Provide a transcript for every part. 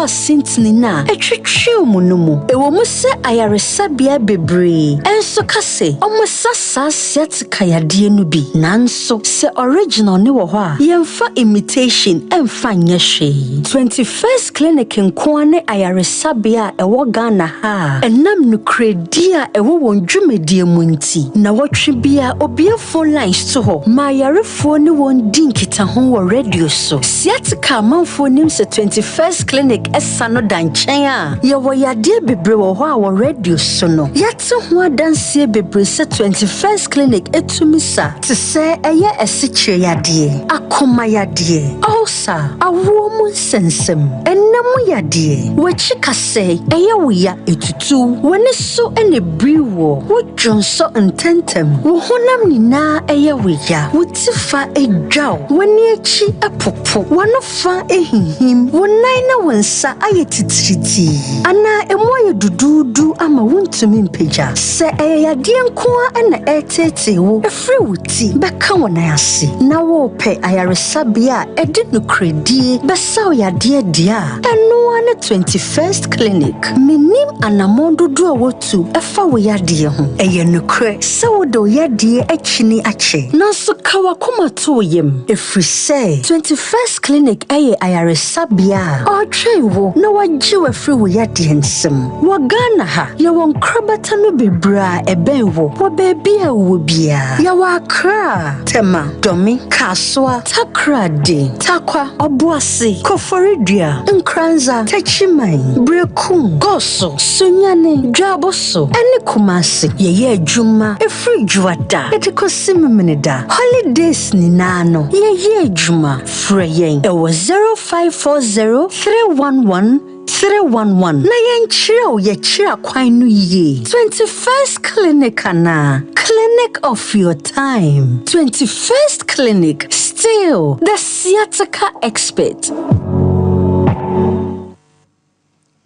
Ase ntini no a ɛtwetwe mu no mu. Ɛwɔ mu sɛ ayaresabea bebree nso ka sɛ ɔmo sa saa sciatica yadeɛ no bi, nanso sɛ original ne wɔ hɔ a, yɛmfa imitation ɛmfa nyɛ hwee. 21st Clinic nkoa ne ayaresabea a ɛwɔ Ghana ha a ɛnam nokorɛdi a ɛwɔ wɔn dwumadie mu nti na wɔtwe bia obue phone lines to hɔ ma ayarefoɔ ne wɔn di nkitaho wɔ radio so. Sciatica amanfoɔ nim sɛ 21st Clinic ɛsa no da nkyɛn a, yɛwɔ yadeɛ bebree wɔ hɔ a wɔ radio so no yɛate ho adanseɛ bebree sɛ 21st Clinic etumi sa, te sɛ ɛyɛ ɛsikyire yadeɛ, akoma yadeɛ, ulcer, awoɔ mu nsɛnsɛm, ɛnam yadeɛ, wɔakyi kasɛe, ɛyɛ wo ya etutu, w'ani so ɛna ebiri wɔ, wodwonsɔ ntɛntɛm, wo honam nyinaa ɛyɛ wo ya, wo ti fa edwaw, w'ani akyi ɛpopo, w'ano fa ehinhim, wo nan ne wo nsa ayɛ titiritii anaa emu ayɛ duduudu ama wontumi mpagya. Sɛ ɛyɛ yadeɛ nko ara ɛna ɛreteetee wo efiri wo ti bɛka wo nan ase na wɔrepɛ ayaresabea a ɛde nokoredie bɛsaw yadeɛ deɛ a, ɛno ara ne 21st Clinic. Menim anammɔn dodoɔ a wotu ɛfa wo yadeɛ ho. Ɛyɛ nokorɛ sɛ wode wo yadeɛ akyini akyɛ, nanso ka w'akoma to wo yam, ɛfiri sɛ 21st Clinic ɛyɛ ayaresabea a ɔretwɛn wo na wagye wo afiri wo yadeɛ nsam. Wɔ Ghana ha, yɛwɔ nkorabata no bebree a ɛbɛn wo wɔ baabi a wowɔ biara. Yɛwɔ Accra, Tema, Dome, Kasoa, Takoradi, Tarkwa, Obuasi, Koforidua, Nkoranza, Techiman, Berekum, Goso, Sunyani, Juaboso ɛne Kumasi. Yɛyɛ adwuma ɛfiri Dwoada ɛde kɔsi Memeneda. Holidays nyinaa no, yɛyɛ adwuma. Frɛ yɛn ɛwɔ 0540 311 311 na yɛnkyerɛ wo yɛkyerɛ kwan no yie. 21st Clinic anaa Clinic of your time. 21st Clinic, still the sciatica expert.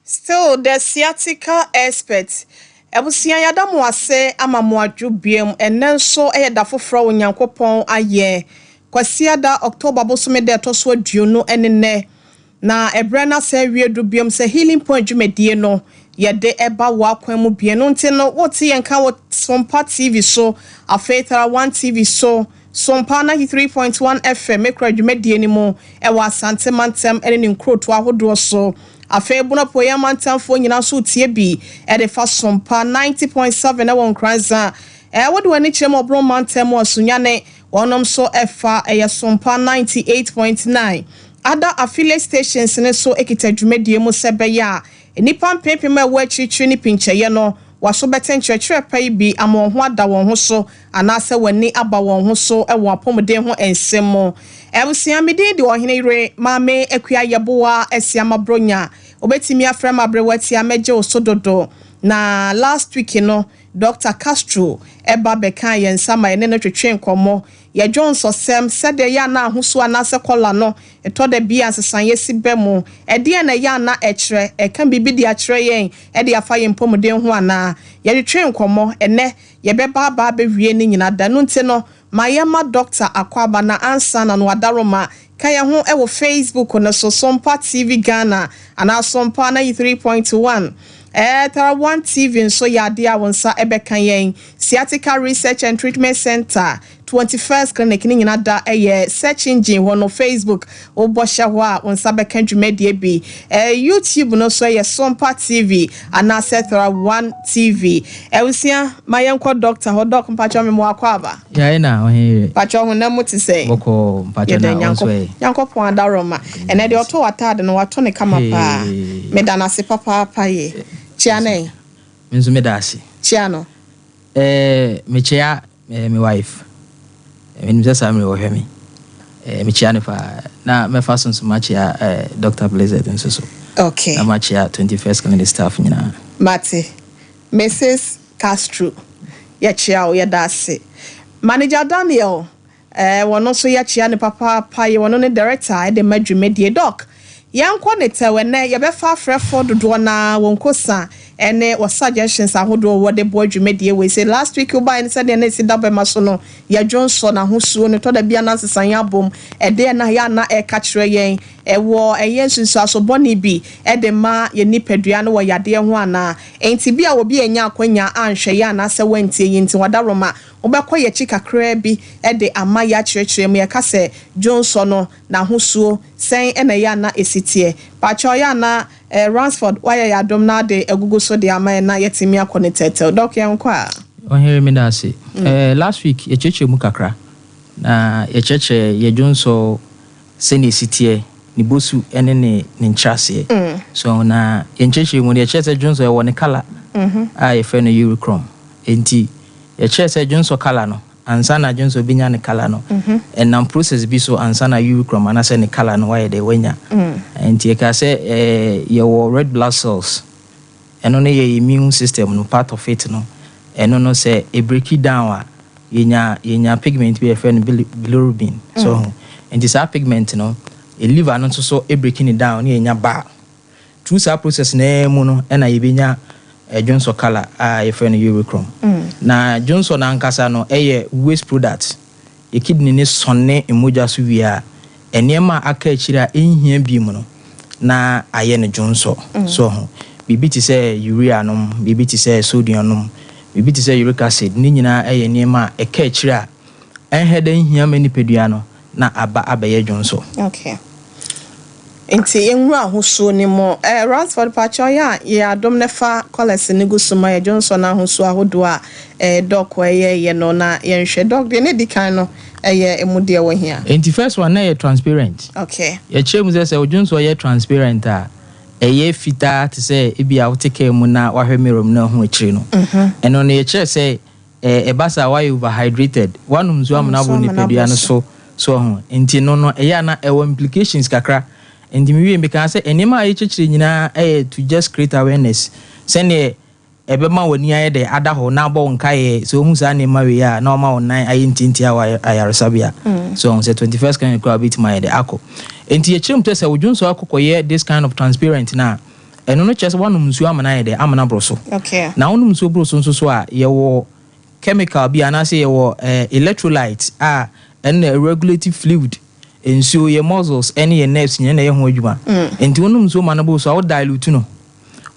Still the sciatica expert. Abusua, yɛada mo ase ama mo adwo biam. Ɛnnɛ nso yɛ da foforɔ wɔ Nyankopɔn ayɛ. Kwasiada, October bosome da ɛtɔ so 20 ne nnɛ. Na ɛberɛ no asɛ awie du biam sɛ Healing Point dwumadie no yɛde ɛba wɔ akwan mu bie no nti no, wote yɛn ka wɔ Sompa TV so, afei Tara One TV so, Sompa 93.1 FM ekura dwumadie no mu ɛwɔ Asante mantam ne ne nkurotoɔ ahodoɔ so. Afei Bonopoyɛ amantamfoɔ nyinaa nso tie bi ɛde fa Sompa 90.7 ɛwɔ Nkoranza. Wode w'ani kyerɛ mu Ɔboro mantam mu Asunyane, wɔnom nso ɛfa ɛyɛ Sompa 98.9. Ada affiliate stations ne so ekita dwumadie mu sɛ bɛyɛ a nnipa mpempem a ɛwɔ akyirikyiri ne pinkyɛeɛ no waso bɛte nkyerɛkyerɛ pa yi bi ama wɔn ho ada wɔn ho so anaasɛ wɔn aba wɔn ho so wɔ apɔmuden ho nsɛm mu. Abusua, me din de Ɔhene Yere Maame Akua Yɛboa Asiama Bronya. Obetumi afrɛ ma aberewa tia mɛgye wo so dodo. Na last week no, Dr Castro ɛba bɛka yɛn nsa ma yɛne no twetwe nkɔmmɔ. Yɛdwo nsɔsɛm sɛdeɛ ɛyɛ ana ahosuo anaasɛ kɔla no ɛtɔ da bi a nsesaeɛ si bɛ mu. Ɛdeɛn na ɛyɛ ana ɛkyerɛ? Ɛka biribi de akyerɛ yɛn ɛde afa yɛn mpɔmuden ho anaa? Yɛtwetwe nkɔmmɔ. Ɛnɛ yɛbɛba aba abɛwie ne nyinaa da no nti no, ma yɛma Doctor akɔ na ansa na no adaroma ka yɛn ho ɛwɔ Facebook no so, Sompa TV Ghana anaa Sompa 93.1. Tara One TV nso yɛ adeɛ a wɔn nsa ɛbɛka yɛn. Sciatica Research and Treatment Center, 21st Clinic ne nyinaa da ɛyɛ search engine hɔ no, Facebook wobɔ hyɛ hɔ a, wɔn nsa bɛka dwumadie bi. YouTube no nso yɛ Sompa TV anaasɛ Tara One TV. Ɛwusia, ma yɛnkɔ doctor hɔ. Doc, mpakyɛw, mi mu akɔ aba. Yae na, Ɔhene. Mpakyɛw, honam mu te sɛ? Bɔkɔ, mpakyɛw, na ɔnso ɛ? Nyankopɔn adaroma. Ɛnɛ deɛ ɔtɔ w'ataade no, watɔ ne kama paa. Meda n'ase papaapa yie. Kyia ne. Me nso meda ase. Kyia no. Mekyia me wife. Menim sɛ saa mmerɛ wɔhwɛ me. Mekyia no paa. Na mɛfa so nso makyia Dr. Blizzard nso so. Na makyia 21st Clinic staff nyinaa. Mate. Mrs. Castro. Yɛkyia wo, yɛda ase. Manager Daniel, wɔno nso yɛkyia ne papaapa yɛ wɔno ne director ɛde ma dwumadie. Doc, yɛnkɔ ne tɛw. Ɛnɛ yɛbɛfa afrɛfoɔ dodoɔ na wɔn kosa. Ɛne wɔ suggestions ahodoɔ wɔde boa dwumadie wei. Sɛ last week wobaeɛ no, sɛdeɛ na ɛsi da bɛma so no, yɛdwonsɔ n'ahosuo no tɔ da bi a na nsesaeɛ abom. Ɛdeɛ na yɛ ana ɛka kyerɛ yɛn ɛwɔ ɛyɛ nsunsuaso bɔne bi ɛde ma yɛn nipadua no wɔ yadeɛ ho anaa? Enti bi a obi anya akwanya anhwɛ yɛ anaasɛ wantie yi, nti wadaroma wobɛkɔ yɛkyi kakraa bi ɛde ama yɛ akyerɛkyerɛ mu. Yɛka sɛ dwonsɔ no n'ahosuo sɛn ɛna ɛyɛ ana ɛsi teɛ? Pakyɛ, ɔyɛ ana Ransford wayɛ yɛ adom na ade agugu so de ama yɛn na yɛtumi akɔ ne tɛtɛw. Doc, yɛn kɔ a. Ɔhene, mi da ase. Last week yɛkyerɛkyerɛ mu kakra na yɛkyerɛkyerɛ yɛdwonsɔ sɛnea esi teɛ, ne bosu ne ne nkyerɛaseɛ. So na yɛnkyerɛkyerɛ mu no, yɛkyerɛ sɛ dwonsɔ ɛwɔ ne colour a yɛfrɛ no urochrome. Nti yɛkyerɛ sɛ dwonsɔ colour no, ansa na dwonsɔ bɛnya ne colour no, ɛnam process bi so ansa na urochrome anaasɛ ne colour no wayɛ dɛ wanya. Nti yɛka sɛ yɛwɔ red blood cells, ɛno no yɛ immune system no part of it no. Ɛno no sɛ ɛbreak down a, yɛnya pigment bi a yɛfrɛ no bilirubin. So nti saa pigment no, liver no nso so ɛbreak ne down ne yɛnya bile. Through saa process naa mu no ɛna yɛbɛnya dwonsɔ colour a yɛfrɛ no urochrome. Na dwonsɔ no ankasa no ɛyɛ waste product. Yɛ kidney ne sɔne mogya so wie a, nneɛma a aka akyire a ɛnhia bi mu no na ayɛ no dwonsɔ. So ho biribi te sɛ urea nom, biribi te sɛ sodium nom, biribi te sɛ uric acid ne nyinaa ɛyɛ nneɛma a ɛka akyire a ɛnhɛ dɛ nhia ma nipadua no na aba abɛyɛ dwonsɔ. Okay, nti yɛnwura ahosuo no mu. Ransford, pakyɛ, ɔyɛ a yɛ adom ne fa colours no gu so ma yɛ, dwonsɔ no ahosuo ahodoɔ a Doc ɛyɛ yɛ no, na yɛnhwɛ. Doc, deɛ ne di kan no ɛyɛ emu deɛ wɔ hia. Nti first one na yɛ transparent. Yɛkyerɛ mu sɛ odwonsɔ yɛ transparent a, ɛyɛ fitaa te sɛ ebi a wote kaa mu na wahwɛ mirror mu na ho akyire no. Ɛno no yɛkyerɛ sɛ ɛba saa, wayɛ overhydrated, wanom nsuo amena Nsuo abɔ amena nipadua abɔ no so. So ho nti no ɛyɛ a na ɛwɔ implications kakra. Nti mewie meka sɛ nneɛma a yɛkyerɛkyerɛ nyinaa ɛyɛ to just create awareness sɛneɛ ɛbɛma w'ani ayɛ dɛ ada hɔ na abɔ wo nkaeɛ sɛ wohu saa nneɛma wei a, na ɔma wo nan ayɛ ntiantia wɔ ayaresabea. So ɔhu sɛ 21st kind koraa wobɛtumi ayɛ dɛ akɔ. Nti yɛkyerɛ mu sɛ wo dwonsɔ akɔkɔyɛ this kind of transparent no a, ɛno no kyerɛ sɛ woanom nsuo amena ayɛ dɛ amena borɔ so. Na wonom nsuo boro so nso so a, yɛwɔ chemical bi anaasɛ yɛwɔ electrolyte a ɛno na regulate fluid, nsuo, yɛ muscles ɛne yɛ nerves nyinaa na ɛyɛ ho adwuma. Nti wonom nsuo ma no boro so a, wo dilute no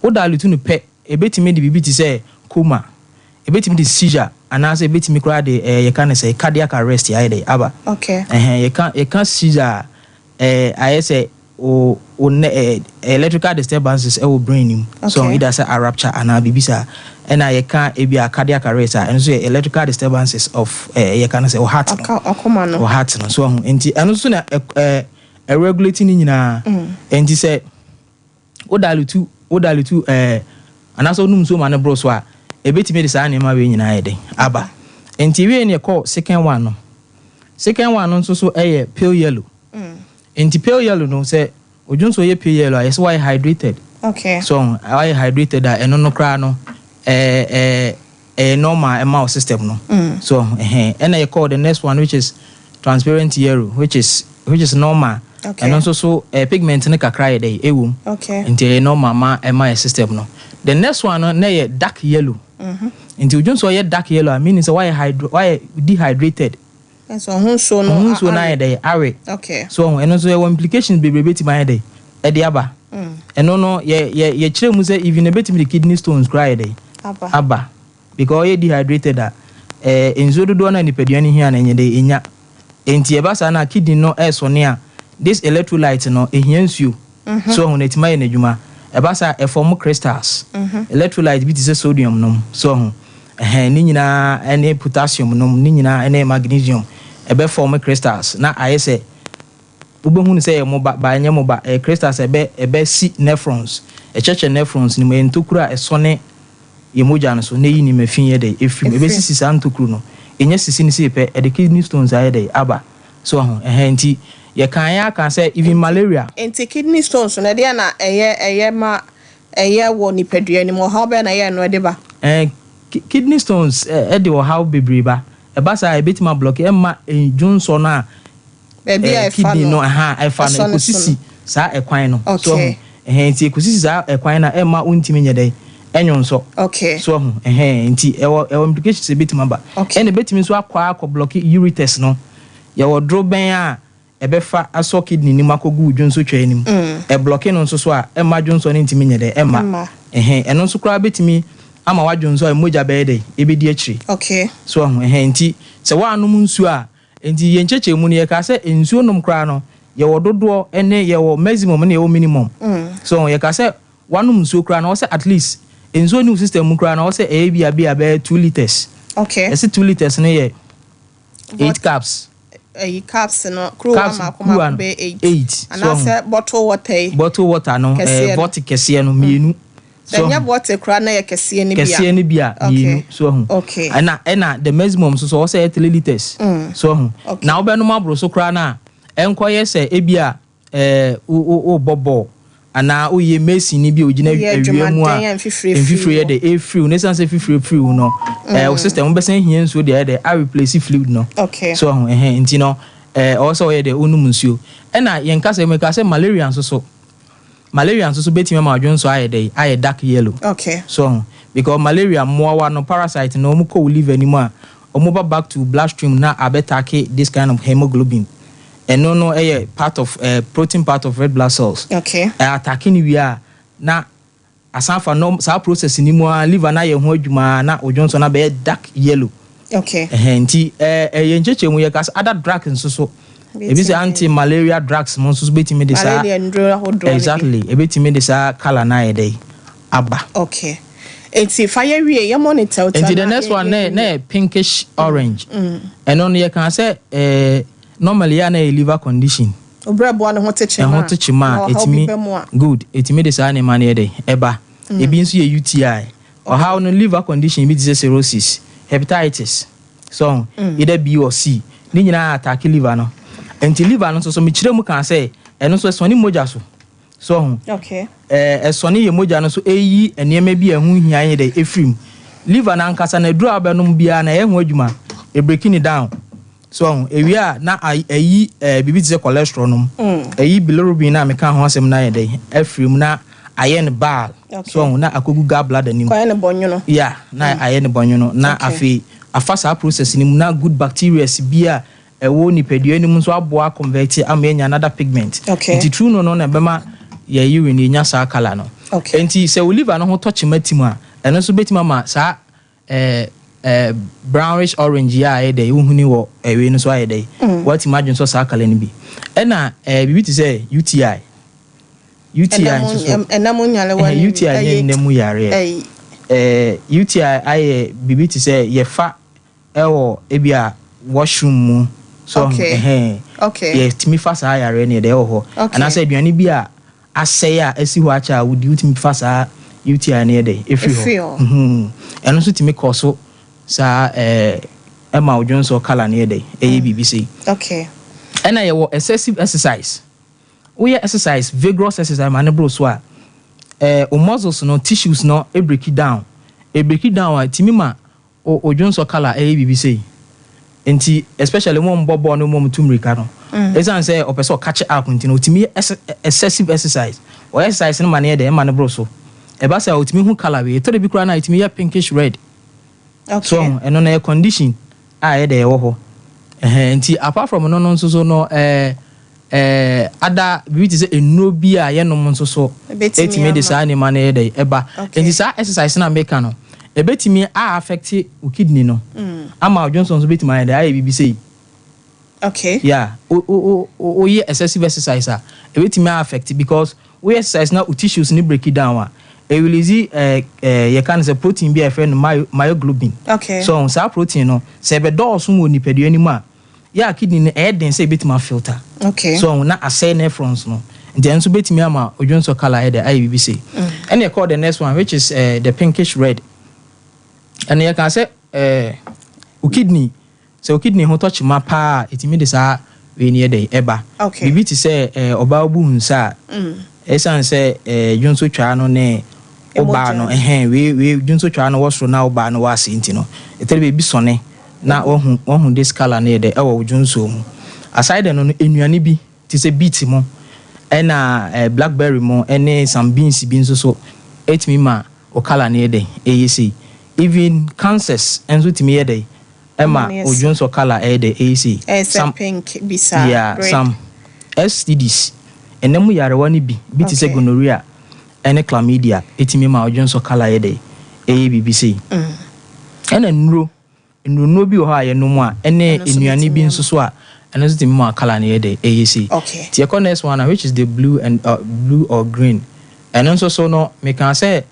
pɛ, ebɛtumi de biribi te sɛ coma, ebɛtumi de seizure, anaasɛ ebɛtumi koraa de yɛka no sɛ cardiac arrest ayɛ dɛ aba. Ɛhɛn, yɛka seizure a, ayɛ sɛ o ne electrical disturbances ɛwɔ brain nim so either sɛ a rupture anaa biribi saa. Ɛna yɛka ebi a cardiac arrest a, ɛno nso yɛ electrical disturbances of yɛka no sɛ o heart no. Akoma no. O heart no so ɔho. Nti ɛno nso na ɛ ɛɛ ɛregulate ne nyinaa. Nti sɛ wo dilute anaasɛ wonum nsuo ma no boro so a, ebetumi de saa nneɛma wei nyinaa yɛ den aba. Nti wie ne yɛkɔ second one no. Second one no nso so ɛyɛ pale yellow. Nti pale yellow no, sɛ odwonso yɛ pale yellow a, yɛsɛ wayɛ hydrated. So wayɛ hydrated a, ɛno no koraa no ɛɛ ɛɛ ɛyɛ normal ɛma wo system no. So ɛhɛn, ɛna yɛkɔ the next one, which is transparent yellow, which is normal. Ɛno nso so pigment no kakra yɛ dɛ ɛwɔ mu. Nti ɛyɛ normal ma ɛma yɛ system no. The next one no na yɛ dark yellow. Nti odwonso yɛ dark yellow a, meaning sɛ wayɛ dehydrated. Ɛsɛ ɔho nsuo no. Ɔho nsuo no ayɛ dɛ awe. So ɛno nso ɛwɔ implications bebree betumi ayɛ dɛ ɛde aba. Ɛno no yɛ yɛ yɛkyerɛ mu sɛ even ebetumi de kidney stones koraa ayɛ dɛ aba. Aba, because ɔyɛ dehydrated a, nsuo dodoɔ no a nipadua no hia no ɛnyɛ dɛ enya. Nti ɛba saa na kidney no ɛsɔne a, this electrolyte no ehia nsuo so ɔho na etumi ayɛ n'adwuma. Ɛba saa, ɛform crystals. Electrolyte bi te sɛ sodium nom so ɔho, ɛhɛn, ne nyinaa ɛne potassium nom ne nyinaa ɛne magnesium ɛbɛ form crystals na ayɛ sɛ wobɛhu no sɛ ɛyɛ moba ba, ɛnyɛ moba, ɛyɛ crystals. Ɛbɛ si nephrons, ɛkyɛkyɛ nephrons no mu, ɛyɛ ntokuro a ɛsɔne yɛ mogya no so na ɛyi nneɛma fi yɛ dɛ ɛfiri mu. Ɛbɛsisi saa ntokuro no, ɛnyɛ sisi no sei pɛ, ɛde kidney stones ayɛ dɛ aba so ɔho. Ɛhɛn, nti yɛkan yɛ aka sɛ even malaria. Nti kidney stones no, ɛdeɛ na ɛyɛ ma ɛyɛ wɔ nipadua no mu? Ɔhaw bɛɛ na ɛyɛ no ɛde ba? Kidney stones ɛde ɔhaw bebree ba. Ɛba saa, ɛbɛtumi ablock ɛma dwonsɔ no a baabi a ɛfa kidney no no ɛha ɛfa no ɛsɔ ne so ɛkɔsisi saa ɛkwan no so. Ɛhɛn, nti ɛkɔsisi saa ɛkwan no a, ɛma wontumi nyɛ dɛ Ɛnwonsɔ. Okay. So ɛho ɛhɛn nti ɛwɔ implications ebetumi aba. Okay. Ɛna ebetumi nso akɔ block ureters no. Yɛwɔ dorobɛn a ɛbɛfa asɔ kidney no mu akɔgu dwonso twɛ anim. Ɛblock no nso so a, ɛma dwonso no ntumi nyɛ dɛ ɛma. Ɛmma. Ɛhɛn, ɛno nso koraa bɛtumi ama wadwonso a mogya bɛyɛ dɛ ebɛdi akyire. So ɛho ɛhɛn nti sɛ woanom nsuo a, nti yɛn nkyɛkyɛ mu no, yɛka sɛ nsuo nom koraa no, yɛwɔ dodoɔ ɛne yɛwɔ maximum ne yɛwɔ minimum. So yɛka sɛ wanom nsuo koraa no, ɔsɛ at least nsuo ne wo system mu koraa no, ɔsɛ ɛyɛ bi a bɛyɛ 2 litres. Ɛsɛ 2 litres no yɛ 8 cups. Ɛyi, cups no, kuruwa Cups, mako kuruwa mako no, bɛyɛ 8. 8. So Anaasɛ bottle water yi. Bottle water no. Kɛseɛ no. Bottle kɛseɛ no mmienu. Sɛ nyɛ bottle koraa na yɛ kɛseɛ no bi a. Kɛseɛ no bi a, mmienu. So ɛho ɛna the maximum nso so, ɔsɛ yɛ 3 litres. So ɛho na wobɛnom aboro so koraa no a, ɛnkɔyɛ sɛ ebi a wo wo wobɔ bɔɔl anaa woyɛ mason ni bi a ogyina Woyɛ awia mu a, adwumaden a mfifire firi mfifire yɛ wo. de efiri wo ne san sɛ fifire firi wo no, wo system wobɛsan hia nsuo deɛ, ɛyɛ dɛ a replace fluid no. So ɛho ɛhɛn nti no, ɔwɔ sɛ ɔyɛ dɛ onum nsuo. Ɛna yɛn kasa mu ka sɛ malaria nso so bɛtumi ama adwonso ayɛ dɛ ayɛ dark yellow. So ɛho, because malaria mmoawa no, parasite no, wɔn kɔ wo liver anim a, wɔn ba back to bloodstream na abɛattack this kind of hemoglobin. Ɛno no ɛyɛ part of protein part of red blood cells. Ɛattack no wie a, na asan fa no saa process ni mu a, liver na ayɛ ho adwuma na odwonso na bɛyɛ dark yellow. Ɛhɛn nti ɛyɛ nkyɛkyɛ mu, yɛ ka sɛ other drugs nso so, ebi sɛ anti malaria drugs mo nso so bɛtumi de saa. Malaria nduro ahodoɔ no bi. Exactly, ebɛtumi de saa colour na ayɛ dɛ aba. Okay, nti fa yɛ wie, yɛ monitor. Nti the next one na yɛ pinkish orange. Ɛno no, yɛ kan sɛ normally yɛ a na yɛ liver condition. Obrɛboa ne ho te kyema. Ɛho te kyema a, na ɔhaw bi ɛtumi bɛ mu a. Good, ɛtumi de saa nneɛma no yɛ dɛ ɛba. Ebi nso yɛ UTI ɔhaw no, liver condition bi te sɛ cirrhosis, hepatitis, so either B or C, ne nyinaa attack liver no. Nti liver no nso so, mekyerɛ mu kan sɛ ɛno nso ɛsɔne mogya so ho. Ɛsɔne yɛ mogya no so, ɛyi nneɛma bi a ɛho hia yɛ dɛ ɛfiri mu. Liver no ankasa na aduru a wobɛnom biara na ɛyɛ ho adwuma, ɛbreak ne down. So ewie a, na ɛyi biribi te sɛ cholesterol nom, ɛyi bilirubin na meka ho asɛm no ayɛ dɛ afiri mu na ayɛ no bile. So na akɔgu gallbladder nim. Kɔyɛ ne bɔnwono. Yeah, na ayɛ ne bɔnwono na afei afa saa process no mu na good bacteria bi a ɛwɔ nipadua no mu nso aboa convert ama yɛnya another pigment. Nti true no na ɛbɛma yɛ urine yɛnya saa colour no. Nti sɛ wo liver no ho tɔ kyema tim a, ɛno nso bɛtumi ama saa ɛɛ brownish orange yi a ayɛ dɛ wohuni wɔ ɛwei no so ayɛ dɛ watumi adwene so saa colour no bi. Ɛna biribi te sɛ UTI, UTI nso so. Ɛnam nyalewa ne UTI nyɛ nnam yareɛ. UTI ayɛ biribi te sɛ yɛfa ɛwɔ ebi a washroom mu so. Okay. Ɛhɛn, yɛtumi fa saa yareɛ no yɛde ɛwɔ hɔ. Anaasɛ aduane bi a asɛe a asi hɔ akyɛ a wodi, wotumi fa saa UTI no yɛde ɛfiri Ɛfiri hɔ. hɔ. Ɛno nso tumi kɔ so saa ɛma odwonso colour no yɛde ɛyɛ biribi sei. Ɛna yɛwɔ excessive exercise. Woyɛ exercise, vigorous exercise ma ne boro so a, o muscles no, tissues no e break it down. E break it down a, tumi ma o odwonso colour ɛyɛ biribi sei. Nti especially mo mbɔ bɔɔl no, mo tu mmirika no, ɛsiane sɛ ɔpɛ sɛ ɔcatch up nti no, ɔtumi yɛ excessive exercise. Ɔyɛ exercise no ma ne yɛ dɛ ɛma ne boro so, ɛba sɛ ɔtumi hu colour wei. Ɛtɔ de bi koraa na ɛtumi yɛ pinkish red. So ɛno no yɛ condition a ɛyɛ dɛ ɛwɔ hɔ. Ɛhɛn, nti apart from no nso so no, ɛɛ ɛɛ ada biribi te sɛ nnuro bi a yɛnom nso so Ɛbɛtumi ɛtumi de ama. saa nneɛma no yɛ dɛ ɛba. Nti saa exercise no a meka no, ɛbɛtumi a affect wo kidney no ama odwonso nso bɛtumi ayɛ dɛ ayɛ biribi sei. Yeah, o o o woyɛ excessive exercise a, ɛbɛtumi a affect, because woyɛ exercise na wo tissues no break it down a, ɛrelease ɛɛ yɛka no sɛ protein bi a yɛfrɛ no myoglobin. So saa protein no, sɛ ɛbɛdɔɔso wɔ nipadua no mu a, yɛ a kidney no ɛyɛ den sɛ ɛbɛtumi afilter. So na asɛe nephrons no, nti ɛno nso bɛtumi ama odwonso colour ayɛ dɛ ayɛ biribi sei. Ɛna yɛkɔɔ the next one, which is the pinkish red. Ɛna yɛka sɛ wo kidney, sɛ wo kidney ho tɔ kyema paa a, ɛtumi de saa wei ni yɛ dɛ ɛba. Biribi te sɛ ɔbaa bu nsa a, ɛsiane sɛ dwonso twaa no ne ɔbaa no Ɛmogya. Ɛhɛn, wei dwonso twaa no wɔ soro na ɔbaa no wɔ ase, nti no ɛtɛrɛ baabi sɔne na wahu this colour no yɛ dɛ ɛwɔ wo dwonso mu. Aside no, nnuane bi te sɛ beet mu, ɛna blackberry mu, ɛne some beans bi nso so ɛtumi ma. O colour no yɛ dɛn? Ɛyɛ sei. Even cancers nso tumi yɛ dɛn? Ɛma Ɛma no yɛ sei. odwonsɔ colour ɛyɛ dɛn? Ɛyɛ sei. Ɛyɛ sɛ Some pink bi saa, yeah, red. some STDs, ɛnam mu yarewa no bi, bi te sɛ gonorrhea ɛne chlamydia, ɛtumi ma odwonsɔ colour yɛ dɛn? Ɛyɛ biribi sei. Ɛna nnuro, nnuro bi wɔ hɔ a yɛnom a, ɛne Ɛno nso nnuane bi bɛtumi nso so a, ɛno nso tumi ma colour no yɛ dɛn? Ɛyɛ sei. Nti yɛkɔ next one a, which is the blue and blue or green. Ɛno nso so no, meka sɛ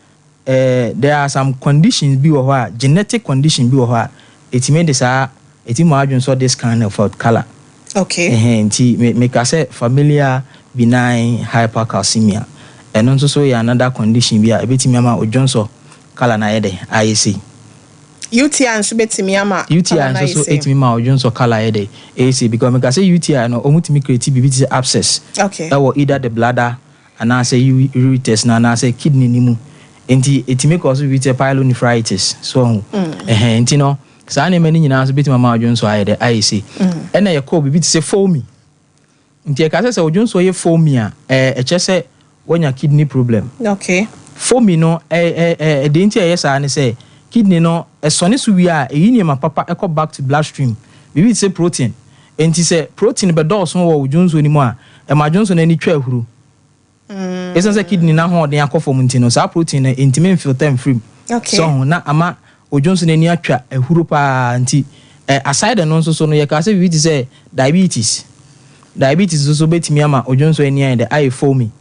there are some conditions bi wɔ hɔ a, genetic condition bi wɔ hɔ a, ɛtumi de saa, ɛtumi ma adwonsɔ this kind of a colour. Ɛhɛn, nti meka sɛ familial benign hypercalcemia. Ɛno nso so yɛ another condition bi a ɛbɛtumi ama odwonsɔ colour no ayɛ dɛn? Ayɛ sei. UTI nso bɛtumi ama UTI colour no nso ayɛ so sei. ɛtumi ma odwonsɔ colour ayɛ dɛn? Ɛyɛ sei, because meka sɛ UTI no, ɔmo tumi create biribi te sɛ abscess ɛwɔ either the bladder anaasɛ ureters no anaasɛ kidney no mu. Nti ɛtumi cause biribi te sɛ pyelonephritis. So ɔho. Ɛhɛn, nti no saa nneɛma no nyinaa nso bɛtumi ama odwonsɔ ayɛ dɛ? Ayɛ sei. Ɛna yɛkɔɔ biribi te sɛ foamy. Nti yɛka sɛ odwonsɔ yɛ foamy a, ɛkyerɛ sɛ woanya kidney problem. Foamy no, deɛ nti a ɛyɛ saa ne sɛ kidney no ɛsɔne so wie a, ɛyi nneɛma papa ɛkɔ back to bloodstream. Biribi te sɛ protein. Nti sɛ protein bɛdɔɔso wɔ wo dwonsɔ no mu a, ɛma dwonsɔ no ani twa ahuru. Ɛsiane sɛ kidney no ahoɔden akɔ fam nti no, saa protein no ntumi mfilter mfiri mu. So ho na ama odwonsɔ no ani atwa ahuru paa. Nti aside no nso so no, yɛka sɛ biribi te sɛ diabetes. Diabetes nso so bɛtumi ama odwonsɔ ani ayɛ dɛ? Ayɛ foamy.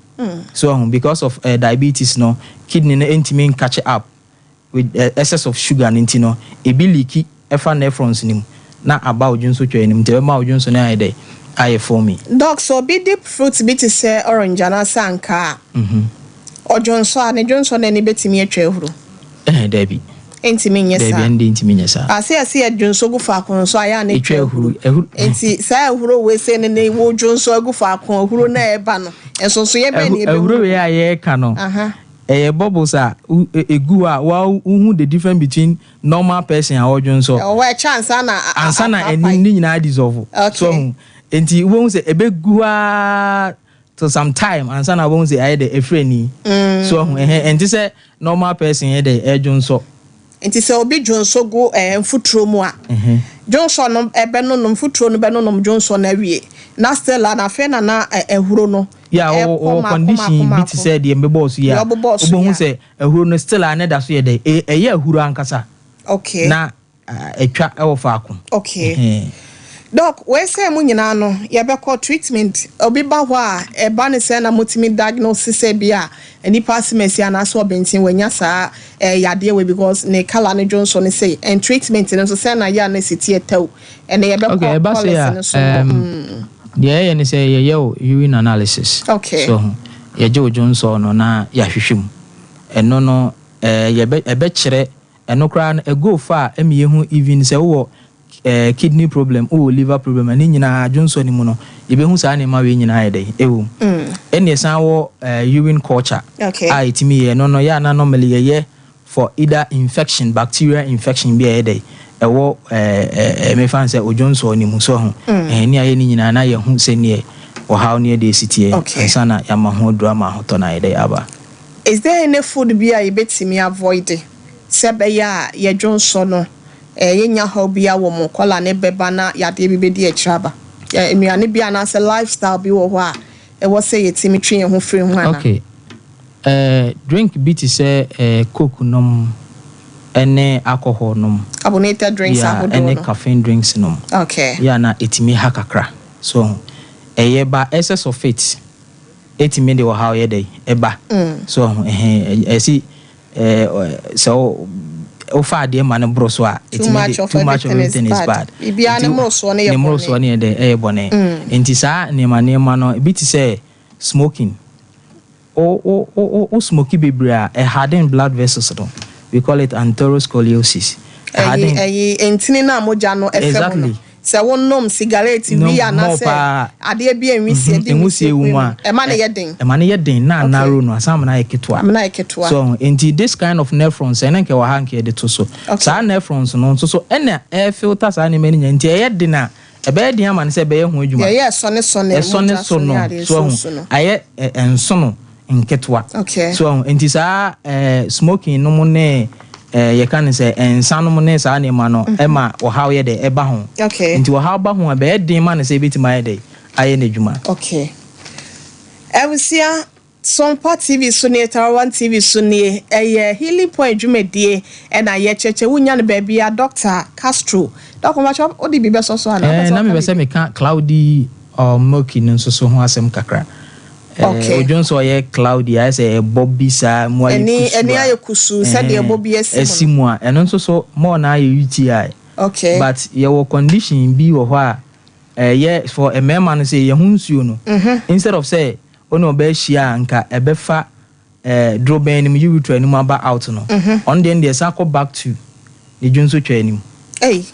So ho, because of diabetes no, kidney no ntumi catch up with excess of sugar no, nti no ebi leak ɛfa nephrons no mu na aba odwonsɔ twa anim, nti ɛbɛma odwonsɔ no ayɛ dɛ? Ayɛ foamy. Doc, sɛ obi di fruit bi te sɛ orange anaasɛ ankaa a, ɔdwonsɔ a, ne dwonsɔ no ani bɛtumi atwa ahuru? Daabi. Ntumi nyɛ Daabi. saa? Ɛnde ntumi nyɛ saa. Ase ɛsɛ yɛ dwonsɔ gu faako nso ayɛ a ne ɛtwa ahuru, ahuru. Nti saa ahuro wei sɛ ne wo dwonsɔ agu faako, ahuro na ɛba no nsonso yɛ bɛn ne ɛbɛhu? Ahuro wei a yɛreka no, ɛyɛ bubbles a egu hɔ a wa wohu the difference between normal person a ɔdwonsɔ Ɛwɔ hɔ ɛkyɛ ansa na ansa na apapae. ɛni ne nyinaa dissolve. So ɔho nti wobɛhu sɛ ɛbɛgu hɔ a till some time ansa na wobɛhu sɛ ayɛ dɛ ɛfiri ani. So ɔho, ɛhɛn, ɛnte sɛ normal person yɛ dɛ ɛdwonsɔ. Nti sɛ obi dwonsɔ gu mfuturo mu a, dwonsɔ no ɛbɛnonom mfuturo no, bɛnonom dwonsɔ no awie na still a na afei na ahuro no yà ɛkɔ wɔ wɔ mako, condition mako, bi te sɛ deɛ mbɛbɔ so yi a, Deɛ ɔbobɔɔ so wobɛhu yi a. sɛ ahuro no still a ne da so yɛ dɛ ɛyɛ ahuro ankasa na atwa ɛwɔ faako. Okay. Doc, wei sɛ mu nyinaa no, yɛbɛkɔ treatment. Obi ba hɔ a, ɛba ne sɛ na motumi diagnose sɛ bi a nipa asemasi anaasɛ ɔbɛnten wanya saa yadeɛ wei because ne colour ne dwonsɔ ne sei, and treatment no nso sɛ na yɛ a na si tie tɛw, ɛnɛ yɛbɛkɔ Okay, ɛba policy sɛ no so. a, deɛ ɛyɛ ne sɛ yɛyɛ o urine analysis. So yɛgye wo dwonsɔ no na yɛahwehwɛ mu. Ɛno no yɛbɛ ɛbɛkyerɛ ɛno koraa no ɛgo fa a ɛmi yɛhu even sɛ wowɔ kidney problem, wowɔ liver problem, ɛne nyinaa dwonsɔ no mu no yɛbɛhu saa nneɛma wei nyinaa yɛ dɛ ɛwɔ mu. Ɛne ɛsan wɔ urine culture a ɛtumi yɛ ɛno no yɛ ana normally yɛyɛ for either infection, bacterial infection bi a ɛyɛ dɛ ɛwɔ ɛɛ ɛɛ mefa sɛ odwonsɔ no mu so ho. Ne ayɛ ne nyinaa na yɛhu sɛ neɛ ɔhaw ne yɛde esi teɛ ansa na yɛama ho aduru ama ahotɔ na yɛde aba. Is there any food bi a yɛbɛtumi avoid sɛ ɛbɛyɛ a yɛdwonsɔ no yɛnya haw bi a wɔ mu, colour ne bɛba na yadeɛ bi bɛdi akyire aba? Nnuane bi anaasɛ lifestyle bi wɔ hɔ a ɛwɔ sɛ yɛtumi twe yɛn ho firi ho ana? Okay, drink bi te sɛ Coke nom ɛne alcohol nom. Carbonated drinks ahodoɔ ɛne no. Caffeine drinks nom. Yeah, na ɛtumi ha kakra so ɛyɛ ba excess of it ɛtumi de ɔhaw yɛ dɛ ɛba. So ɛhɛn, ɛsi sɛ wofa adeɛ ma no boro so a, Too much of too much of everything is bad. Biribiara ne mmorosoɔ no yɛ ne mmorosoɔ no yɛ dɛ? Ɛyɛ bɔne. Nti saa nneɛma nneɛma no ebi te sɛ smoking, wo smoke bebree a, ɛharden blood vessels no, we call it atherosclerosis. Ɛyi ntini na mogya no ɛfɛ mu no, sɛ wonom sigaret wi anaasɛ adeɛ bi a nwisie di nwisie wɔ mu a, ɛma no yɛ den. Ɛma no yɛ den na narrow no asan ma no ayɛ ketewa. Ama no ayɛ ketewa. So nti this kind of nephrons, ɛne nka wɔ ha nka yɛde to so saa nephrons no nso so ɛna ɛfilter saa nneɛma no nyinaa, nti ɛyɛ den a ɛbɛyɛ den ama no sɛ ɛbɛyɛ ho adwuma. Yɛyɛ ɛsɔne sɔne. Ɛsɔne so no so ho ayɛ nsono. nketewa. Okay. So nti saa smoking no mu ne yɛka ne sɛ nsa no mu ne saa nneɛma no ɛma ɔhaw yɛ dɛ ɛba ho. Nti ɔhaw ba ho a, bɛyɛ den ma no sɛ ebɛtumi ayɛ dɛ ayɛ n'adwuma. Okay. Abusua, Sompa TV so nie, Tarawan TV so nie, ɛyɛ Healing Point dwumadie ɛna yɛkyerɛkyerɛ. Wonya no baabi a Dr. Castro. Dr. Macho, wode bi bɛsɔ so ana? Na mepɛ sɛ meka cloudy or milky no nso so ho asɛm kakra. Odwo nso ɔyɛ cloudy, ayɛ sɛ ɛbɔ bi saa mu ayɛ kusuu. Ɛni ayɛ kusuu sɛdeɛ ɛbɔ bi asi. Ɛsi mu a, ɛno nso so more na ayɛ UTI. But yɛwɔ condition bi wɔ hɔ a ɛyɛ for mmarima no sɛ yɛn ho nsuo no, instead of sɛ ɔne ɔbaa hyia a nka ɛbɛfa dorobɛn no mu, urethra no mu aba out no, ɔno deɛ no deɛ san kɔ back to ne dwonsotwa anim. Hey.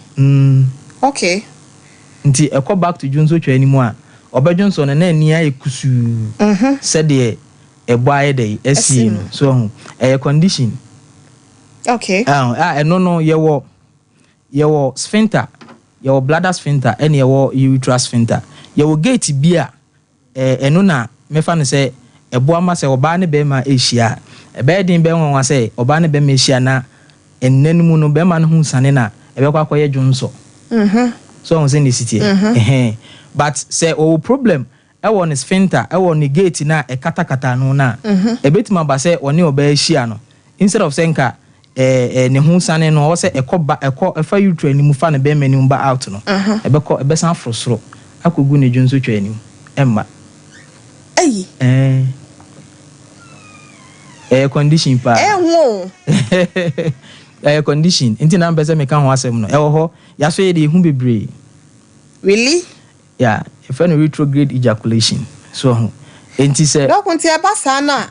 Nti ɛkɔ back to dwonsotwa anim a, ɔbɛdwonsɔ no na ani ayɛ kusuu sɛdeɛ ɛbɔ ayɛ dɛ ɛsie no so. Ɔho ɛyɛ condition. A ɛno no yɛwɔ sphincter, yɛwɔ bladder sphincter, ɛna yɛwɔ urethra sphincter. Yɛwɔ gate bi a ɛno na mɛfa no sɛ ɛboa ma sɛ ɔbaa ne bɛrima ahyia a, ɛbɛyɛ den bɛyɛ nwanwa sɛ ɔbaa ne bɛrima ahyia na ɛnna no mu no bɛrima no ho nsane na ɛbɛkɔ akɔyɛ dwonsɔ. So ɔho sɛ ne si teɛ. Ɛhɛn, but sɛ ɔwɔ problem ɛwɔ ne sphincter, ɛwɔ ne gate na ɛkatakata no na ɛbɛtumi aba sɛ ɔne ɔbaa ahyia no, instead of sɛ nka ɛɛ ɛɛ ne ho sane no, ɔwɔ sɛ ɛkɔ ba, ɛkɔ ɛfa urethra anim fa ne bɛrima anim ba out no, ɛbɛkɔ ɛbɛsan aforo soro akɔgu ne dwonsotwa anim, ɛmma. Ɛyi. Ɛyɛ condition paa. Ɛho o. Ɛyɛ condition nti na mpɛ sɛ meka ho asɛm no. Ɛwɔ hɔ, yɛaso yɛ de ehu bebree. Really? Yeah, yɛfrɛ no retrograde ejaculation so ho. Nti sɛ Dɔko, nti ɛba saa na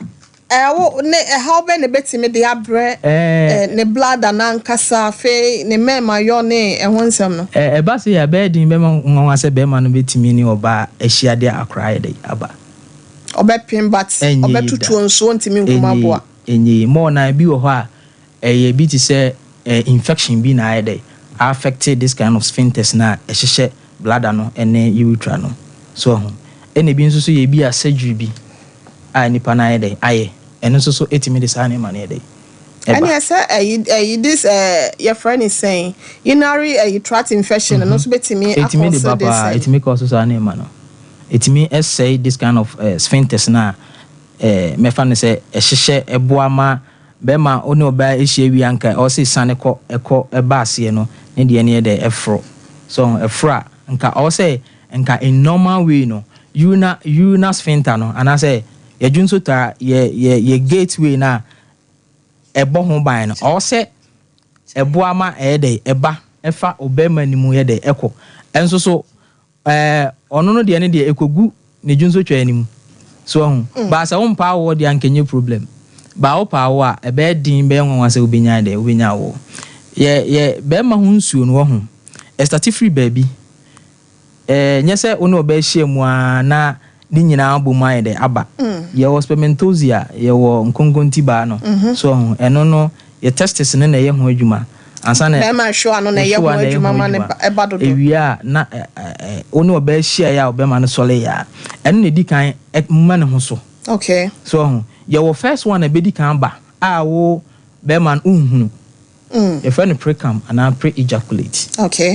ɛwo ne ɛhaw bɛ ne bɛtumi de abrɛ ne bladder n'ankasa, afei ne mmarima yɔ ne ɛho nsɛm no? Ɛba sɛ yɛ ɛbɛyɛ den bɛma nwanwa sɛ bɛrima no bɛtumi ne ɔbaa ahyia de akora ayɛ de aba. Ɔbɛpem but Ɛnyɛ yie ɔbɛtutu da. nsuo, ntumi nkum aboa. Ɛnyɛ yie mɔɔ. Na ebi wɔ hɔ a ɛyɛ bi te sɛ infection bi na ayɛ dɛ affect this kind of sphincters na ɛhyehyɛ bladder no ɛne urethra no so ho. Ɛna ebi nso so yɛ bi a surgery bi a nipa no ayɛ dɛ ayɛ, ɛno nso so ɛtumi de saa nneɛma no yɛ dɛ ɛba. Ɛne ɛsɛ ɛyi this yɛfrɛ ne sɛn, urinary ɛyi tract infection no nso bɛtumi ɛtumi de ba akɔ so paa. this. Ɛtumi kɔ so saa nneɛma no, ɛtumi ɛsɛe this kind of sphincters na mɛfa no sɛ ɛhyehyɛ ɛboa ma bɛrima wo ne ɔbaa ahyia wie anka ɔsɛ sane kɔ ɛkɔ ɛba aseɛ no, ne deɛ ne yɛ dɛ ɛforo so. Ɛforo a, nka ɔwɔ sɛ nka in normal way no urina sphincter no anaasɛ yɛdwo nso taa yɛ gateway na ɛbɔ ho ban no, ɔwɔ sɛ ɛboa ma ɛyɛ dɛ ɛba ɛfa ɔbɛrima no mu yɛ dɛ ɛkɔ. Ɛnso so ɔno no deɛ ne deɛ ɛkɔgu ne dwonsotwa anim so ɔho baasa. Wo mpa awoɔ deɛ anka nyɛ problem baa, wo pa awoɔ a, ɛbɛyɛ den bɛyɛ nwanwa sɛ wobɛnya dɛ wobɛnya awoɔ. Yɛ bɛrima ho nsuo no wɔ ho ɛstart firi baabi. Nyɛ sɛ wo ne ɔbaa ahyia mu a na ne nyinaa bɔ mu ayɛ dɛ aba. Yɛwɔ spermatozoa, yɛwɔ nkonkontibaa no so ɔho. Ɛno no yɛ testis no na ɛyɛ ho adwuma ansa na Bɛrima nhwewa no na ɛyɛ ho nhwewa na ɛyɛ adwuma ho ma ne adwuma. ɛba dodo. Ewie a na ɛ ɛ wo ne ɔbaa ahyia yɛ a ɔbɛrima no sɔre yɛ a, ɛno na edi kan ma ne ho so. So ɔho yɛwɔ first one a ɛbɛdi kan ba a wo bɛrima no nhunu. Yɛfrɛ no precum anaa pre-ejaculate.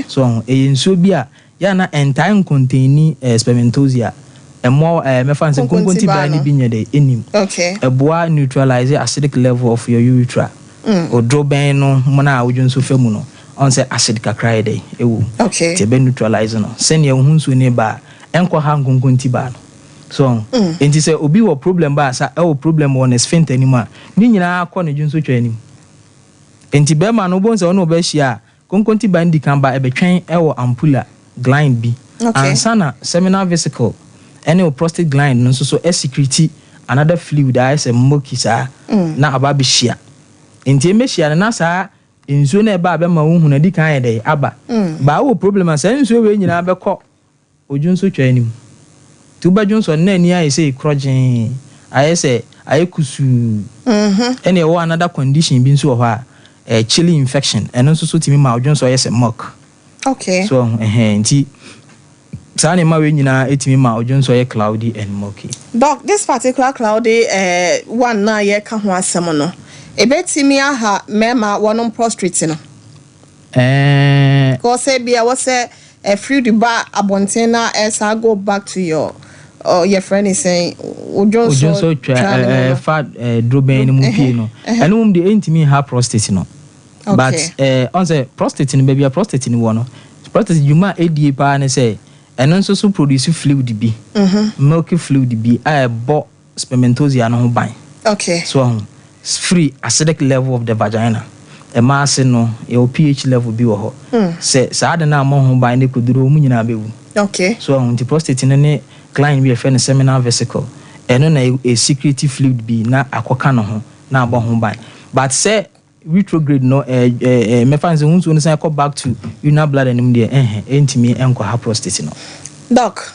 So ɔho ɛyɛ nsuo bi a yɛ na ɛntae ncontain spermatozoa, ɛmmoa mɛfa no sɛ Nkonkontibaa nkonkontibaa no no. bi nyɛ dɛ ɛnim. Ɛboa neutralize acidic level of your urethra. Oduro bɛn no mu na a wodwo nso fa mu no, ɔn sɛ acid kakra yɛ dɛ ɛwɔ mu. Nti ɛbɛ neutralize no sɛnea wo ho nsuo ne ba a, ɛnkɔ ha nkonkontibaa no so. Nti sɛ obi wɔ problem ba a sa ɛwɔ problem wɔ ne sphincter anim a, ne nyinaa kɔ ne dwonsotwa anim. Nti bɛrima no, wobɛhu sɛ ɔne ɔbɛhyia a, konkontibaa no di kan ba, ɛbɛtwɛn ɛwɔ ampulla gland bi ansa na seminal vesicle ɛne o prostate gland no nso so ɛsecrete another fluid a ayɛ sɛ milky saa na aba abɛhyia. Nti ɛmɛhyia no na saa nsuo no ɛba a bɛma wohu no adi kan yɛ dɛ aba. Baa wɔ problem a, saa nsuo wei nyinaa bɛkɔ odwonsotwa anim. Nti wobɛdwonsɔ no na ani ayɛ sɛ korɔgyee, ayɛ sɛ ayɛ kusuu. Ɛna ɛwɔ another condition bi nso wɔ hɔ a chili infection, ɛno nso so tumi ma odwonsɔ yɛ sɛ milk. So ɛhɛn nti Saa nneɛma wei nyinaa ɛtumi ma odwonsɔ yɛ cloudy and milky. Doc, this particular cloudy eh, one no a yɛreka ho asɛm no, ɛbɛtumi aha mmarima wɔnom prostrate no? Ɛɛ. Because ebia ɛwɔ sɛ eh, fluid ba abɔnten na ɛsan go back to your, oh, yɛfrɛ ne sɛn, odwonsɔ Odwonsɔ twa twa no mu no. ɛfa dorobɛn no mu pie no. Ɛno mmom deɛ ɛntumi nha prostate no. But eh, ɔn sɛ prostate no, baabi a prostate no wɔ no, prostate dwuma a ɛdie paa ne sɛ ɛno nso so produce fluid bi, milky fluid bi a ɛbɔ spermatozoa no ho ban. So ahu, firi acidic level of the vagina. Ɛma ase no, yɛwɔ pH level bi wɔ hɔ. Sɛ saa ade no ammɔ ho ban na ɛkɔduru hɔ, wɔn nyinaa bɛwu. So ahu, nti prostate no ne gland bi a yɛfrɛ no seminal vesicle, ɛno na ɛsecrete fluid bi na akɔka ne ho na abɔ ho ban. But sɛ retrograde no eh eh mɛfa no sɛ wo nsuo no san kɔ back to urinary bladder no mu deɛ ɛnhɛ ɛntumi nkɔha prostate no. Doc,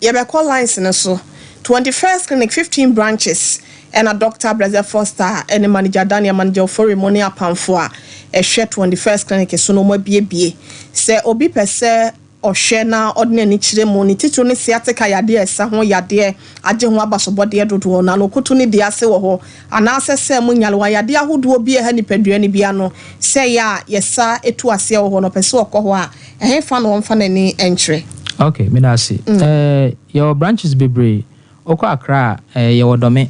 yɛbɛkɔ lines no so. 21st Clinic 15 branches ɛna Doctor Blessed Foster ɛne Manager Daniel, Manager Ofori mo ne apamfo a ɛhwɛ 21st Clinic so no wɔn abiebie. Sɛ obi pɛ sɛ ɔhwɛ na ɔde n'ani kyerɛ mu, ne titiriw ne sciatica yadeɛ a ɛsa ho yadeɛ agye ho abasobɔdeɛ dodoɔ no ano, koto ne dua ase wɔ hɔ, anaasɛ sɛ mo nyarewa yadeɛ ahodoɔ bi a ɛha nipadua no bi ano, sɛ ɛyɛ a yɛsa tu aseɛ wɔ hɔ na ɔpɛ sɛ ɔkɔ hɔ a, ɛhefa na ɔmfa n'ani nkyerɛ? Ok, meda ase. Eh, yɛwɔ branches bebree. Wokɔ Accra a, eh, yɛwɔ Dome.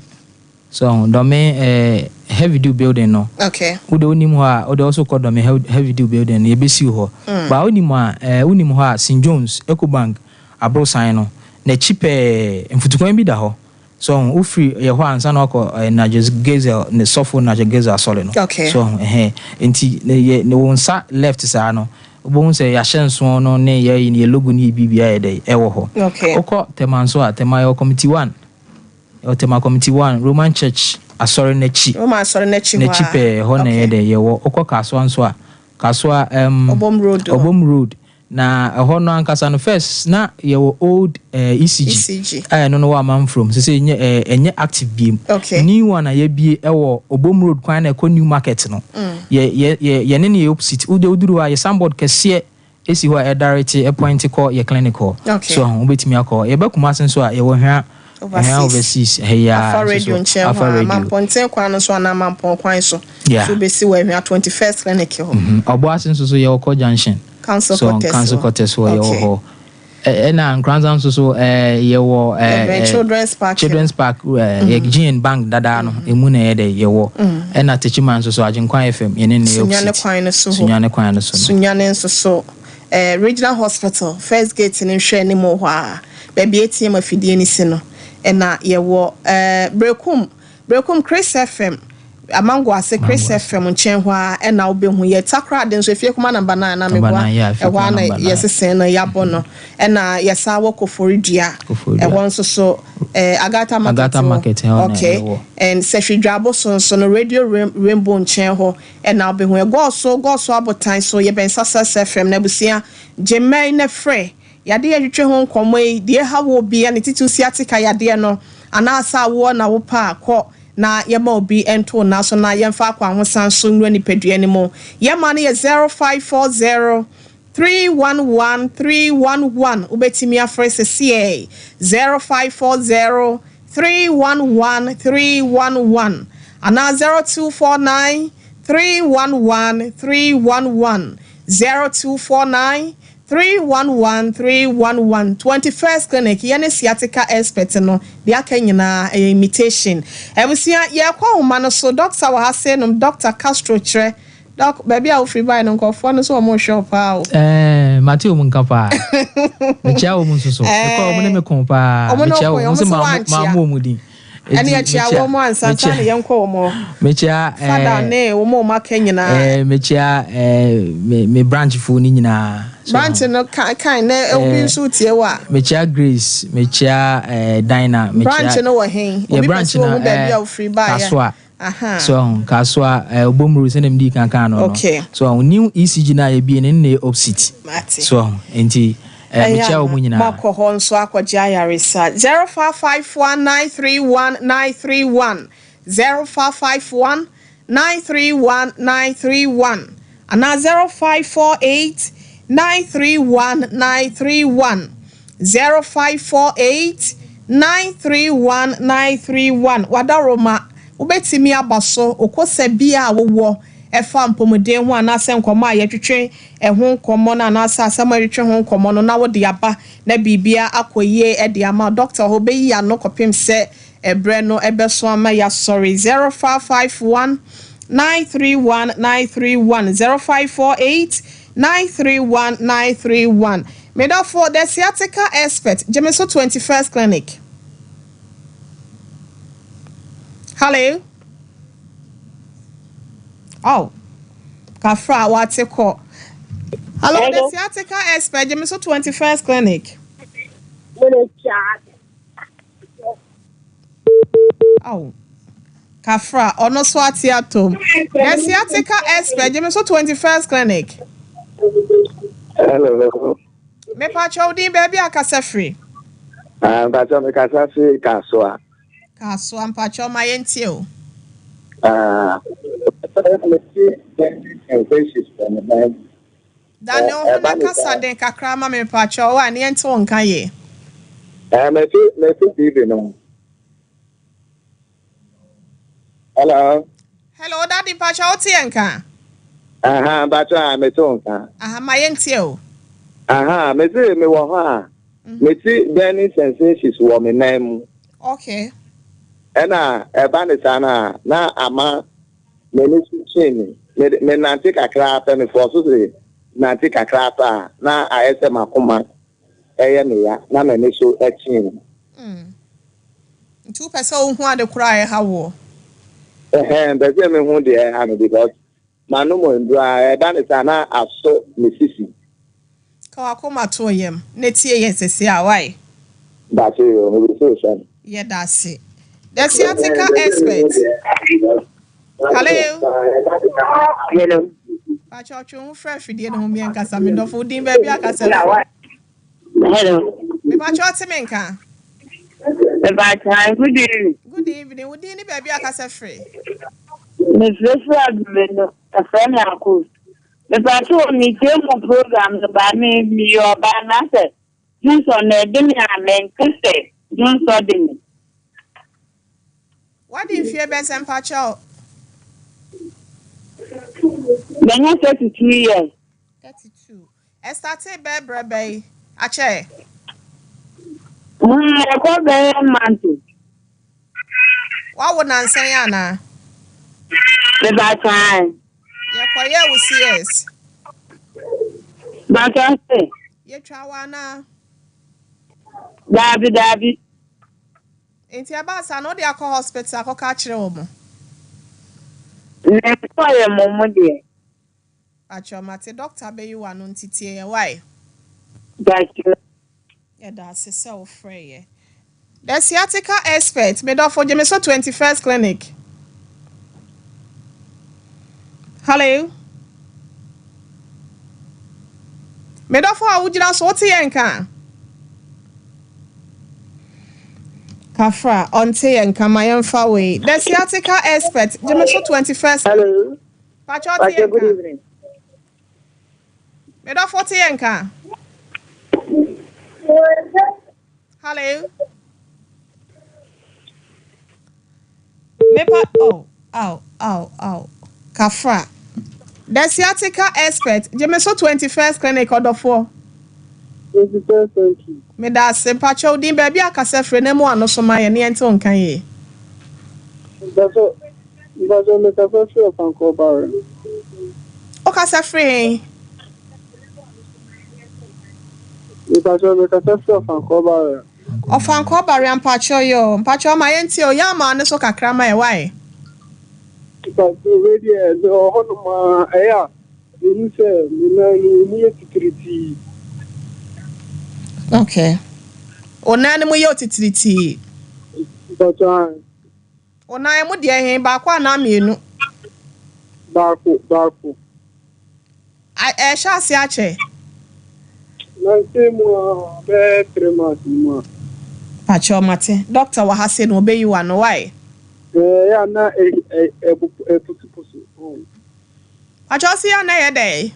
So ahu? Dome eh, Heavy Dew building no. Okay. Wo de wonim hɔ a, wo de wo kɔ Dome Heavy Dew building no, yɛbɛsi wo hɔ. Ba wonim a, eh, wonim hɔ a, St. John's, Ecobank, aborosan no, n'akyi pɛɛ, mfutukwan bi da hɔ. So ahu? Wofiri yɛ hɔ a, ansa na wakɔ eh, Nigel Gazel, ne sɔfo Nigel Gazel asɔre no. Okay. So ahu? Ɛhɛn. Nti, ne, yɛ, ne wo nsa left saa no, wobɛhu sɛ yɛahyɛ nsoɔ no ne yɛ, yɛ logo ne yɛ biribiara yɛ dɛ, ɛwɔ hɔ. Okay. Wokɔ Tema nso a, Tema yɛwɔ Committee One. Ɛwɔ Tema Committee One, Roman Church asɔre no akyi. Roman asɔre no akyi hɔ N'akyi a. pɛɛ, ɛhɔ na ɛyɛ Okay. dɛ yɛwɔ. Wokɔ Kasoa nso a, Kasoa ɛm. Obom Road hɔ. Obom Road. Na ɛhɔ no ankasa no, first na yɛwɔ old eh, ECG. ECG. A ɛno no wɔ Amanfrom. Sesei ɛnyɛ eh, ɛnyɛ active biem. Okay. New one a yɛabue ɛwɔ Obom Road kwan na ɛkɔ New Market no. Yɛ yɛ yɛ yɛne no yɛ opposite. Wode woduru hɔ a, yɛ signboard kɛseɛ Esi hɔ a ɛdirect point kɔ yɛ clinic hɔ. Okay. So ho wobɛtumi akɔ hɔ. Yɛba Kumasi nso a yɛwɔ Hwea Hwea Overseas. Overseas ha yi ara Afa nso radio so. nkyɛn hɔ Afa a, radio. Mampɔnten kwan no so anaa Mampɔn kwan so. Yeah. So wobɛsi wɔ Ahwea 21st clinic hɔ. Mhm. Ɔboase nso so yɛwɔ Kɔ Junction. Council So quarters Council hɔ. quarters hɔ yɛwɔ Okay. hɔ. Ɛna Nkoranza nso so yɛwɔ Yɛbɛn Children's Park. Children's Park yɛ GN Bank dadaa no emu na ɛyɛ dɛ yɛwɔ. Ɛna Techiman nso so Agyenkwa FM yɛne ne yɛ Sunyani opposite. kwan no so hɔ. Sunyani kwan no so no. Sunyani nso so Regional Hospital first gate no nhwɛ anim hɔ a baabi ATM afidie no si no ɛna yɛwɔ. Berekum Berekum Chris FM Amango ase Chris FM nkyɛn hɔ ara ɛna wobɛhu yɛ Takoradi nso Efie Kuma number 9 anaa meboa ɛhɔ ara na yɛsesɛn no yɛabɔ no ɛna yɛsan wɔ Koforidua ɛhɔ nso so eh, Agata Market Agata Market hɔ okay and Sɛhwi Dwabo so nso no Radio Rainbow nkyɛn hɔ ɛna wobɛhu Ɛgɔɔso Gɔɔso Abotan so yɛbɛn Sasas FM na abusua gye mmɛn na frɛ Yadeɛ a yɛtwetwe ho nkɔmmɔ yi, deɛ ɛha wo obi, ne titiriw sciatica yadeɛ no, anaasɛ awoɔ na wopɛ a, kɔ na yɛma obi nto wo nan so na yɛmfa akwahosan so nwura nipadua no mu. Yɛn ma no yɛ 0540 311 311. Wobɛtumi afrɛ sesiei 0540 311 311 anaa 0249 311 311, 0249 311 311 21st clinic yɛne sciatica expert no deɛ aka nyinaa ɛyɛ imitation abusua yɛkɔ ahoma no so doctor wɔ ha sei nom doctor Castro kyerɛ doc baabi a wofiri bae no nkurɔfoɔ no nso wɔn rehwɛ wo paa o. Ɛɛ mate wɔn nka paa mekyia wɔn nso so mekɔ wɔn ne me ko paa mekyia wɔn wɔn sɛ maa mo wɔn din. Ɛne ɛkyia wɔn ansa ansa na yɛnkɔ wɔn hɔ. Mekyia ɛɛ fada ne wɔn a wɔn aka nyinaa. Ɛɛ mekyia ɛɛ me me branch fo ne nyinaa. Branch no kan kan na obi nso tie wɔ a. Mekyia Grace, mekyia ɛɛ Dinah, mekyia. Branch no wɔ hen? Obi pɛ sɛ ohun baabi a ofiri baeɛ. Kasoa. So ahu, Kasoa ɛɛ Obomuru sɛdeɛ medi kan kaa no no. Okay. So ahu, new ECG no a yɛbie no, ne na ɛyɛ opposite. Mate. So ahu, nti. Eh, mekyia wɔn nyinaa. Moakɔ hɔ nso akɔgye ayaresa. 0551 931 931 0551 931 931 anaa 0548 931 931. 0548 931 931. Wadaroma, wobɛtumi aba so okosa bi a wowɔ ɛfa mpɔmuden ho anaasɛ nkɔmmɔ a yɛtwetwe ɛho nkɔmmɔ no anaasɛ asɛm a yɛtwetwe ho nkɔmmɔ no na wode aba na biribia akɔ yie de ama doctor hɔ bɛyi ano kɔpem sɛ ɛberɛ no ɛbɛso ama yɛasɔre. 0551 931 931, 0548 931 931. Medɔfo, the sciatica expert, gyeme so 21st Clinic. Hello. Oh, kafra, wate kɔ. Hello. Hello. The sciatica expert, gyeme so 21st Clinic. Oh, kafra, ɔno so ate atom. The sciatica expert, gyeme so 21st Clinic. Hello. Mepakyɛ wo din, baabi akasa firi? Ah, mpakyɛ, mekasa firi Kasoa. Kasoa, mpakyɛ, ma yɛntie o. Ah, mete sensations wɔ me nan mu. Daniel, ho na kasa den kakra ma me, mepakyɛ wo a ne yɛnte wo nka yie. Eh, mete TV no. Hello. Hello, daddy, mpakyɛ, wote yɛn nka? Aha, mpakyɛ, a mete wo nka. Aha, ma yɛntie o. Aha, mete mewɔ hɔ a mete burning sensations wɔ me nan mu. Ɛna ɛba ne saa no a na ama m'ani so kyee me. Me nante kakra pɛ, mefɔ so se nante kakra pɛ a na ayɛ sɛ m'akoma ɛyɛ me ya na m'ani so kyee me. Nti wopɛ sɛ wohu ade koraa a ɛha woɔ? Ɛhɛn, mpɛ sɛ mehu deɛ ɛha me because manom nduro a ɛba ne saa na aso me sisi. Ka wakoma to yam na tie yɛn sese a wae. Bakyɛ yo, mebe so hwɛ no. Yɛda ase. The sciatica expert. Hello. Hello. Pakyɛ, ɔtwe ho frɛ afidie ne ho mmiɛnkasa. Medɔfo, wo din, baabi akasa firi? Hello. Mepakyɛ, ɔte me nka? Mepakyɛ, good evening. Good evening. Wo din ne baabi akasa firi? Mefrɛfrɛ Adume no, ɛfrɛ me Akos. Mepakyɛ wɔ metie mo program no ba me meyɛ ɔbaa na sɛ dwonsɔ na ɛde me a mente sɛ dwonsɔ de me. Wade mfie bɛsɛ, mpakyɛ? Manya 32 years. 32. Ɛstart bɛɛbrɛ bɛyi akyɛ? Ɛkɔ bɛyɛ month. Wawo nansɛn anaa? Mepakyɛ. Yɛkɔyɛ wo CS? Bakyɛ sɛ? Yɛtwa wo anaa? Daabi, daabi. Nti ɛbaa saa na wode akɔ hospital akɔka akyerɛ wɔ mo? Na ɛkɔyɛ mo mo deɛ. Pakyɛ, mate. Doctor bɛyi wo ano, nti tie yɛ wae. Bakyɛ. Yɛda ase sɛ wofrɛ yɛ. The sciatica expert, medɔfo, gye me so 21st Clinic. Hello. Medɔfo a wogyina so, wote yɛn nka? Kafra, ɔnte yɛn nka. Ma yɛmfa wei. The sciatica expert, gye me so 21st. Hello. Pakyɛ, ɔte Bakyɛ, yɛn good nka? evening. Medɔfo, te yɛn nka? Hello. Mepa oh, aw aw aw, kafra. The sciatica expert, gye me so 21st Clinic, ɔdɔfoɔ. 21st century. Meda ase. Mpakyɛ, wo din, baabi akasa firi, na mu ano so ma yɛ ne yɛnte wo nka yie. Mpakyɛ, mekasa firi Ɔfankɔ Barre. Wokasa firi he? Mpakyɛ, mekasa firi Ɔfankɔ Barre. Ɔfankɔ Barre, mpakyɛ yɛ o. Mpakyɛ, ɔma yɛnte o. Yɛ ama ne so kakra ma yɛ wae. Mpakyɛ, wei deɛ mewɔ hɔnom a ɛyɛ a mehu sɛ me nan no emu yɛ titiritii. Okay. Wo nan no mu yɛ otitiritii? Mpakyɛ. Wo nan mu deɛ he, baako anaa mmienu? Baako, baako. Ɛhyɛ ase akyɛ? Nansa mu a bɛyɛ 3 months mu a. Pakyɛ, ɔmate. Doctor wɔ ha se na ɔbɛyi wo ano wae. Ɛyɛ a na ɛpusupusu. Pakyɛ, ɔse yɛ na ɛyɛ dɛ?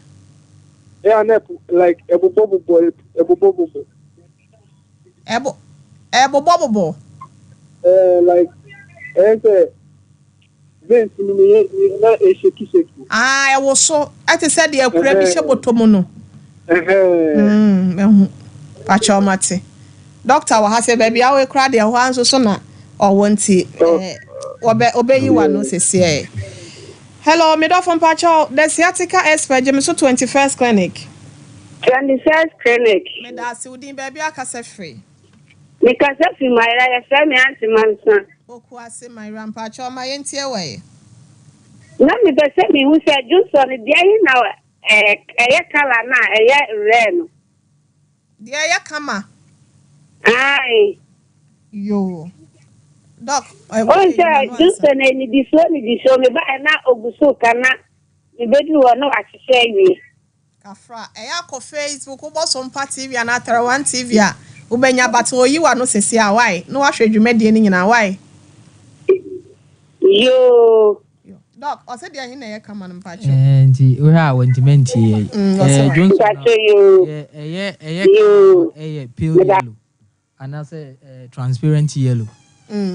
Ɛyɛ a na like ɛbobɔbobɔ, ɛbobɔbobɔ. Ɛbo ɛbobɔbobɔ. Ɛɛ like ɛyɛ sɛ veins no mu yɛ na ɛshake shake. Ah, ɛwoso ɛte sɛ deɛ akura bi hyɛ bɔtɔ mu no. Ɛhɛn. Mm, mahu. Pakyɛw mate. Doctor wɔ ha sɛ baabi a wɔ koraa deɛ ɛhɔ ara nso so na ɔwɔ nti eh, wɔbɛ ɔbɛyi w'ano sesiɛ. Hello, me dɔfo mpakyɛw, the sciatica expert gye me so 21st clinic. 21st clinic. Meda ase, wo din baabi a kasa firi? Me kasa firi Mayera, yɛfrɛ me Aunty Mansa. Okuase Mayera, mpakyɛw ma yɛntie wɔ ɛ. Na mepɛ sɛ mehu sɛ dwonsɔ no deɛ he na ɛyɛ colour no a ɛyɛ rare no. Deɛ ɛyɛ kama. Ae. Yoo. Doc, ɛ Wohu wo deɛ sɛ yi m'ano ansa. dwonsɔ no anidisoɔ anidisoɔ, mebaeɛ na ɔgu so reka na mebɛduru hɔ na wahyehyɛ awie. Kafra, ɛyɛ a kɔ Facebook, wobɔ Sompa TV anaa Tarawan TV a, wobɛnya, but wɔyi w'ano sese a, why? Na wahwɛ dwumadie no nyinaa, why? Yoo. Yo. Doc, ɔse deɛ he na ɛyɛ kama no mpakyɛw? Ɛɛ nti wohwɛ a wantumi antie yɛn. Ɔse Ɛɛ wa. dwonsɔ no Mpakyɛw yoo. yɛ ɛyɛ ɛyɛ kama no Yoo. ɛyɛ pale Meda. yellow. Anaasɛ eh, transparent yellow.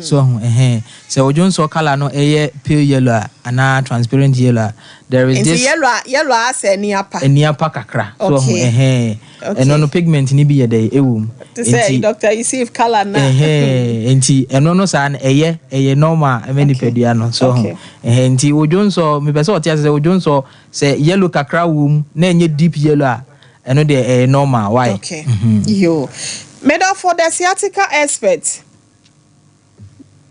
So ahu, ɛhɛn. Sɛ wo dwonsɔ colour no yɛ pale yellow a, anaa transparent yellow a, there is Nti this. yellow a, yellow a asɛ ani apa. Ani apa kakra. So ahu, Okay. ɛhɛn. Okay. Ɛno no pigment no bi yɛ dɛn, ɛwɔ mu. Te sɛ Nti. Doctor Yusuf colour no a. Ɛhɛn, nti ɛno no saa no, ɛyɛ, ɛyɛ normal ɛma Okay. nipadua no. So ahu, Okay. ɛhɛn. Nti wo dwonsɔ, mepɛ sɛ ɔte ase sɛ wo dwonsɔ, sɛ yellow kakra wɔ mu na ɛnyɛ deep yellow a, Ɛno deɛ ɛyɛ normal why? Okay yoo medɔfo the sciatica expert.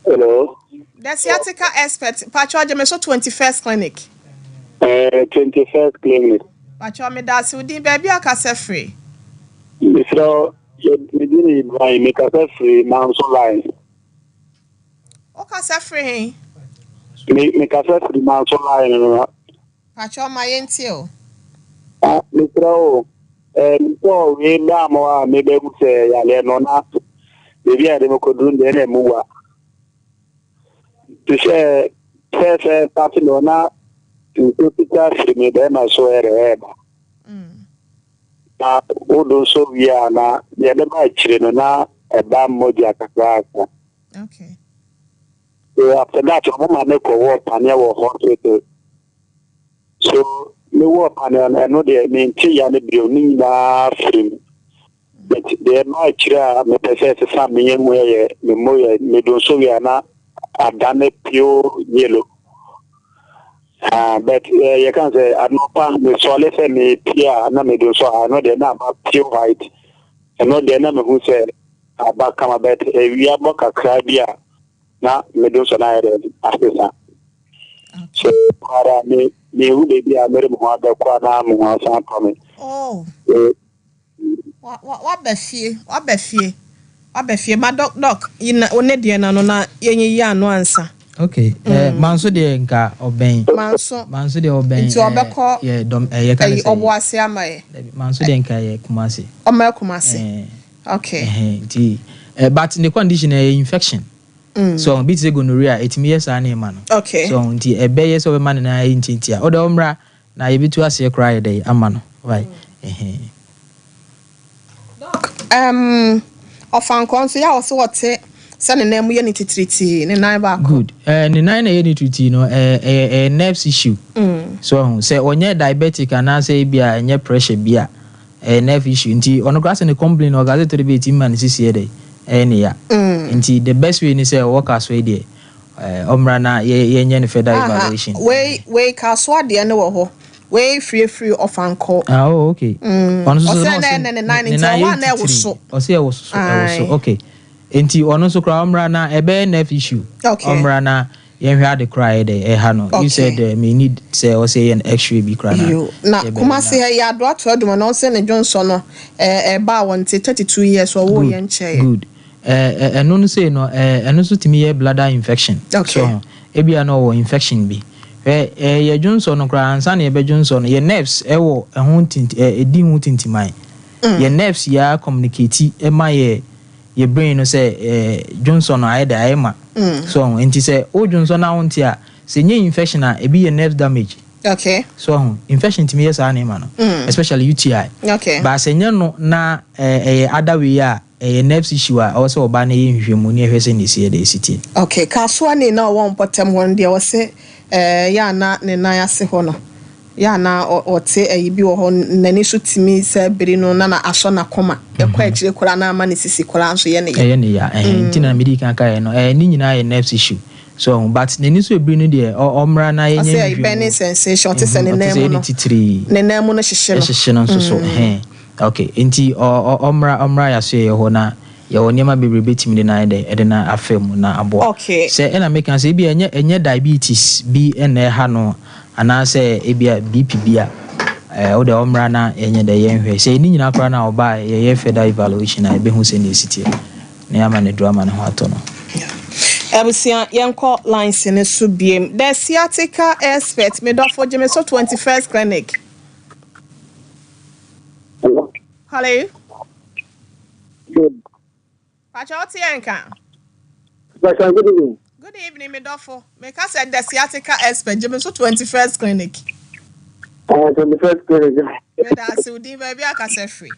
Hello. The sciatica expert pakyɛw gye me so 21st clinic. Eh, 21st clinic. Pakyɛw medase wo din baabi a kasa firi. Mesrɛ wo, me din ne Ibrahim, me kasa firi Manso line. Wo kasa firi he? Me me kasa firi Manso line no. Pakyɛw ma yɛntie o. Ah mesrɛ wo eh, mekɔɔ wei baa mo a mebɛhu sɛ yareɛ no na baabi a yɛde me kɔduru deɛ na ɛmu wa. Te sɛ fɛfɛ pate no na nsuo fitaa firi me bɛrima so ɛrɛ ɛreba. Na wodo nso wie a na deɛ ɛbɛba akyire no na ɛba mogya kakraka. Okay. So after that ɔmo ma me kɔ wɔ paneɛ wɔ hospital. So me wɔ paneɛ no ɛno deɛ me nte ya no bio ne nyinaa firi mu. But deɛ ɛma akyire a mepɛ sɛ ɛsesa me yɛ mu yɛ me mo yɛ me donso wie a na adane pure yellow. Ah, but eh, yɛ kan sɛ anɔpa me sɔle sɛ me pie a na me donso a ɛno deɛ na aba pure white. Ɛno deɛ na mehu sɛ aba kama but awia bɔ kakra bi a na me do nsɔ no ayɛ dɛ asesa. So ara me mehu baabi a mede me ho abɛkɔ a na me ho asan atɔ me. Oh. Wa wa waba fie, waba fie, waba fie. Ma doc doc yi na wo ne deɛ na no na yɛnyiyi ano ansa. Okay, eh, Manso deɛ nka ɔbɛn. Manso. Manso deɛ ɔbɛn. Nti ɔbɛkɔ. Yɛ dɔm eh, yɛka ne sɛ. Ɔboase ama yɛ. Dabi, Manso deɛ nka yɛ Kumasi. Ɔma Kumasi. Eh. Okay. Ɛhɛn nti eh, but ne condition ɛyɛ infection. So bi te sɛ gonorrhea ɛtumi yɛ saa nneɛma no. Okay. So nti ɛbɛyɛ sɛ ɔbɛma ne nan ayɛ ntiantia. Ɔdɛ ɔmmra na yɛbɛtu aseɛ koraa yɛ dɛ ama no. Why? Ɛhɛn. Doc, um, ɔfankɔɔ nso yɛ a ɔse ɔte sɛ ne nan mu yɛ ne titiritii, ne nan baako. Good. Eh, ne nan na ɛyɛ ne titiritii no, eh, ɛyɛ, ɛyɛ nerves issue. So ɔho, sɛ ɔnyɛ diabetic anaasɛ ebi a ɛnyɛ pressure bi a, Ɛyɛ nerve issue nti ɔno koraa sɛ ne complain no ɔka sɛ tɔrɔ bi ɛtumi ma ne sisi yɛ dɛ ɛyɛ ne ya nti the best way ne sɛ ɔwɔ kasoa yi deɛ ɔmmra na yɛ nyɛ no further Aha evaluation. wei wei kasoa deɛ no wɔ hɔ wei firi firi ɔfankɔ. Ah oh okay ɔno nso so Ɔsɛ na na ɔse ɛnɛ ne nan ne nti nan ɛhɔ yɛ a na titiri ɛwoso. ɔse ɛwoso ɛwoso Ae. okay nti ɔno nso koraa ɔmmra na ɛbɛyɛ nerve issue Okay. ɔmmra na Yɛnhwɛ ade koro a ɛyɛ dɛ ɛha no. You said Okay. me need sɛ ɔsɛ yɛ no x-ray bi koraa na Yo, na yɛbɛyɛ Kumasi na. ha yi Adoato Adum no ɔse ne dwonsɔ no eh, ɛbaa wɔn nti 32 years ɔwoo Good, yɛ nkyɛeɛ. good. Eh, eh, ɛno no sei no, eh, ɛno nso tumi yɛ bladder infection. Okay. So ho, ebia na ɔwɔ infection bi. Hwɛ, eh, yɛ dwonsɔ no koraa ansa na yɛbɛdwonsɔ no, yɛ nerves ɛwɔ ɛho ntint, eh, ɛdi ho tintiman. Yɛ nerves yi ara communicate ɛma yɛ yɛ brain no sɛ eh, dwonsɔ no ayɛ dɛ ayɛ ma. So ɔho nti sɛ wo dwonsɔ na wonte a, sɛ ɛnyɛ infection a, ebi yɛ nerve damage. Okay. So ɔho, infection tumi yɛ saa nneɛma no, especially UTI. Okay. But sɛ ɛnyɛ no na eh, ɛyɛ other way a, Ɛyɛ nerves issue a ɛwɔ sɛ ɔbaa no yɛ nhwehwɛmu ne ɛhwɛ sɛnea ɛsi yɛ dɛ ɛsi teɛ. Ok, Kasoa ni na ɔwɔ mpɔtam hɔ no deɛ ɔse ɛɛ yɛ a na ne nan ase hɔ no yɛ a na ɔte ayi bi wɔ hɔ n'ani so tumi sɛ biri no na na asɔ n'akoma ɛkɔ akyire koraa na ama ne sisi koraa nso yɛ ne ya. Ɛyɛ ne ya ɛhɛn nti na medi kan kaeɛ no ɛɛ ne nyinaa yɛ nerves issue so ɔho but n'ani so ebiri no deɛ ɔ ɔmmra na yɛnyɛ Ɔse ɛyɛ nhwehwɛmu burning sensation ɔte sɛ ne ɔte nan sɛ mu ɛyɛ ne no titiri ne nan mu no hyehye no. Ɛhyehye no nso so ɛhɛn. Ok nti ɔ ɔ ɔmmra ɔmmra yasoɛeɛ hɔ na yɛwɔ nneɛma bebree bɛtumi de no ayɛ dɛn ɛde no afa mu na aboa. Ok. Sɛ ɛna meka sɛ ebia ɛnyɛ ɛnyɛ diabetes bi na ɛha no anaasɛ ebia BP bi a ɛɛ wodeɛ ɔmmra na yɛnyɛ dɛn yɛnhwɛ. Sɛ ne nyinaa koraa no a ɔba a yɛyɛ further evaluation a yɛbɛhu sɛdeɛ ɛsi teɛ na yɛama no aduro ama ne ho atɔ no. Abusua yɛnkɔ lines no so biem. The sciatica expert me dɔfo gye me so 21st clinic. Hello. Hello. Good. Pacho wote yɛn nka? Pastor, good evening. Good evening, me dɔfo. Me ka sɛ the sciatica expert gye me so 21st clinic. 21st clinic. Me da ase wo din baabi akasa firi.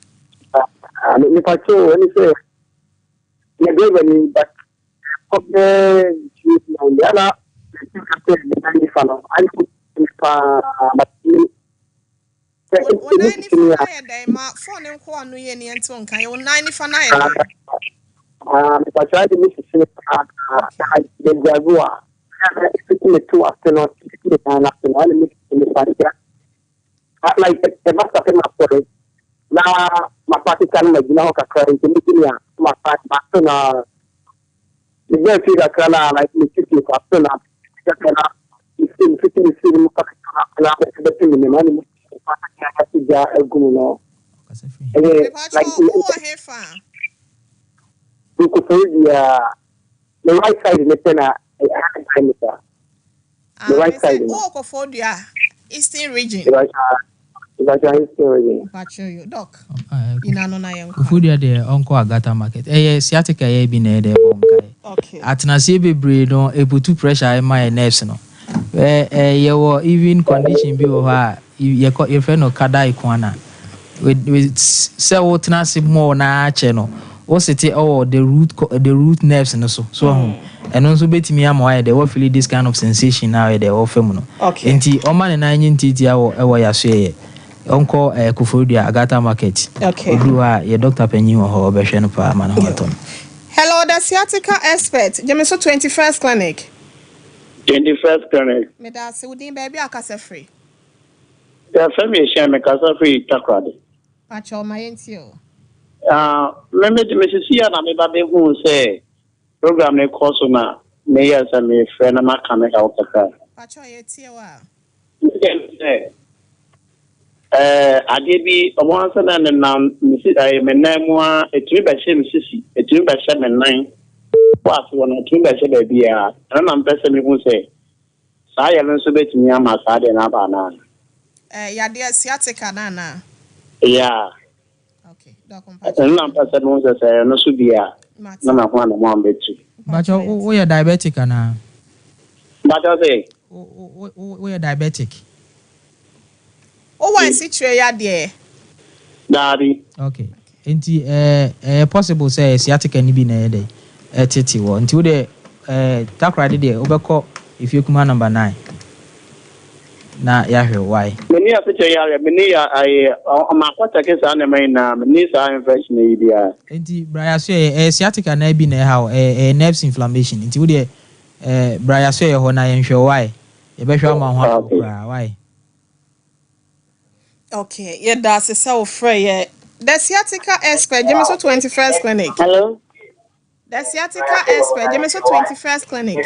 Me pacho, ɛne sɛ, me driver ni, but kɔpɛ nsuo na deɛ na me sɛ me nan nifa no, ayɛ ko paa, but me sɛ Wo wo ɛmu nan tete nifa me no a, ayɛ dɛn ma phone nko ano yɛ ni ɛnte wo nka yɛ wo nan nifa no ayɛ dɛn? Ah, me pacho ayɛ me sisi me paa, Okay. na me drive a, na ɛfiti me to ase no, ɛfiti me nan ase no, ayɛ me sisi me paa, like ɛba sase ma sɔre, na ma park car no ma gyina hɔ kakra nti me a ma park ma so na me bɛɛ fie kakra na like me titi kɔ so na kakra na me fi me fiti me fi mu kakra na bɛte me nim ɛna me park car ase gya agu mu no Ɔkasa firi he? ɛyɛ Me pacho like wowɔ he fa? Nkofori bia the right side ne pɛ na ɛyɛ me saa the Ah, right me sɛ side no. wowɔ Koforidua Eastern Region. The right side, the right side. Pacho yo doc. Ah, Yina no na yɛnkɔ. Koforidua deɛ ɔnkɔ Agata market. Ɛyɛ sciatica ɛyɛ bi na ɛyɛ dɛ ɛbɔ nkaeɛ. Atenaseɛ bebree no ɛputu pressure ɛma yɛ nerves no. Ɛ ɛ yɛwɔ even condition bi wɔ hɔ a yɛkɔ yɛfrɛ no cauda equina. With sɛ wotena ase more na akyɛ no wosete ɛwɔ the root nerves no so so ɔho ɛno nso bɛtumi ama wayɛ dɛ wɔfeel this kind of sensation na ayɛ dɛ wɔfɛ mu no. Nti ɔma ne nan nye ntiatia wɔ ɛwɔ yasoɛyɛ ɔnkɔ ɛɛ Koforidua Agata market. Oduru hɔ a yɛ doctor panyin wɔ hɔ ɔbɛhwɛ no paa ama ne ho atɔ no. Hello, the sciatica expert. Gye me so 21st clinic. 21st clinic. Me da ase wo din baabi akasa firi. Yɛfrɛ me Ehyia, mekasa firi Takoradi. Pacho ma yɛntie o. Ah, me me mesisi a na meba bɛhuu sɛ program ne kɔ so na meyɛ sɛ mefrɛ na maka me haw kakra. Pacho yɛtie wo a. Meyɛ ne sɛ ɛɛ adeɛ bi ɔmo ansa na nenam me si ɛɛ me nan mu a etumi bɛhyɛ me sisi, etumi bɛhyɛ me nan. Wɔ ase hɔ no etumi bɛhyɛ baabiara. Ɛno na mpɛ sɛ mehu sɛ saa yɛ no nso bɛtumi ama saa deɛ no aba anaa. Yadeɛ sciatica na anaa? Yeah. Okay. Doc mpacho. Ɛno na mpɛ sɛ mehu sɛ sɛ ɛno so bi a Mate. na maho anamo a mbɛtu. Bakyɛ woyɛ diabetic anaa? Bakyɛ sɛ Woyɛ diabetic? Wowɔ nsikyire yadeɛ? Daabi. Okay. Nti ɛɛ ɛyɛ possible sɛ sciatica ni bi na ɛyɛ dɛ ɛtete wɔ. Nti wo deɛ ɛɛ Takoradi deɛ wobɛkɔ efie kuma number 9 na yɛahwɛ why. Meni asekyerɛ yare, meni ya ayɛ ɔmo akɔkyɛke saa nneɛma nyinaa, meni saa infection yi biara. Nti brayaso yɛ ɛyɛ sciatica na bi na ɛha wo, ɛyɛ nerves inflammation. Nti wo deɛ ɛɛ brayaso yɛ hɔ na yɛnhwɛ why. Yɛbɛhwɛ ama ho atɔ koraa why. Okay, yɛda ase sɛ wofrɛ yɛ. The sciatica expert, gye me so 21st clinic. Hello. The sciatica expert, gye me so 21st clinic.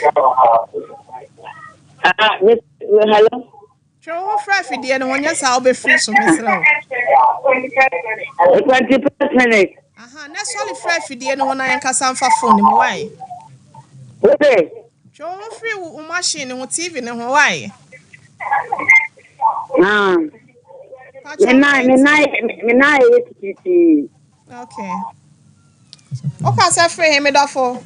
Ah, me, hello. Twe wo ho frɛ afidie no ho nyɛ saa wobɛfiri so mesrɛ wo. 21st clinic. Aha, na sɔle frɛ afidie no ho na yɛnkasa mfa phone mu why. Wode. Twe wo ho firi wo machine ho TV ne ho why. Ah. Pacho, Me nan yɛ tititi. Okay. Wokasa firi he me dɔfo?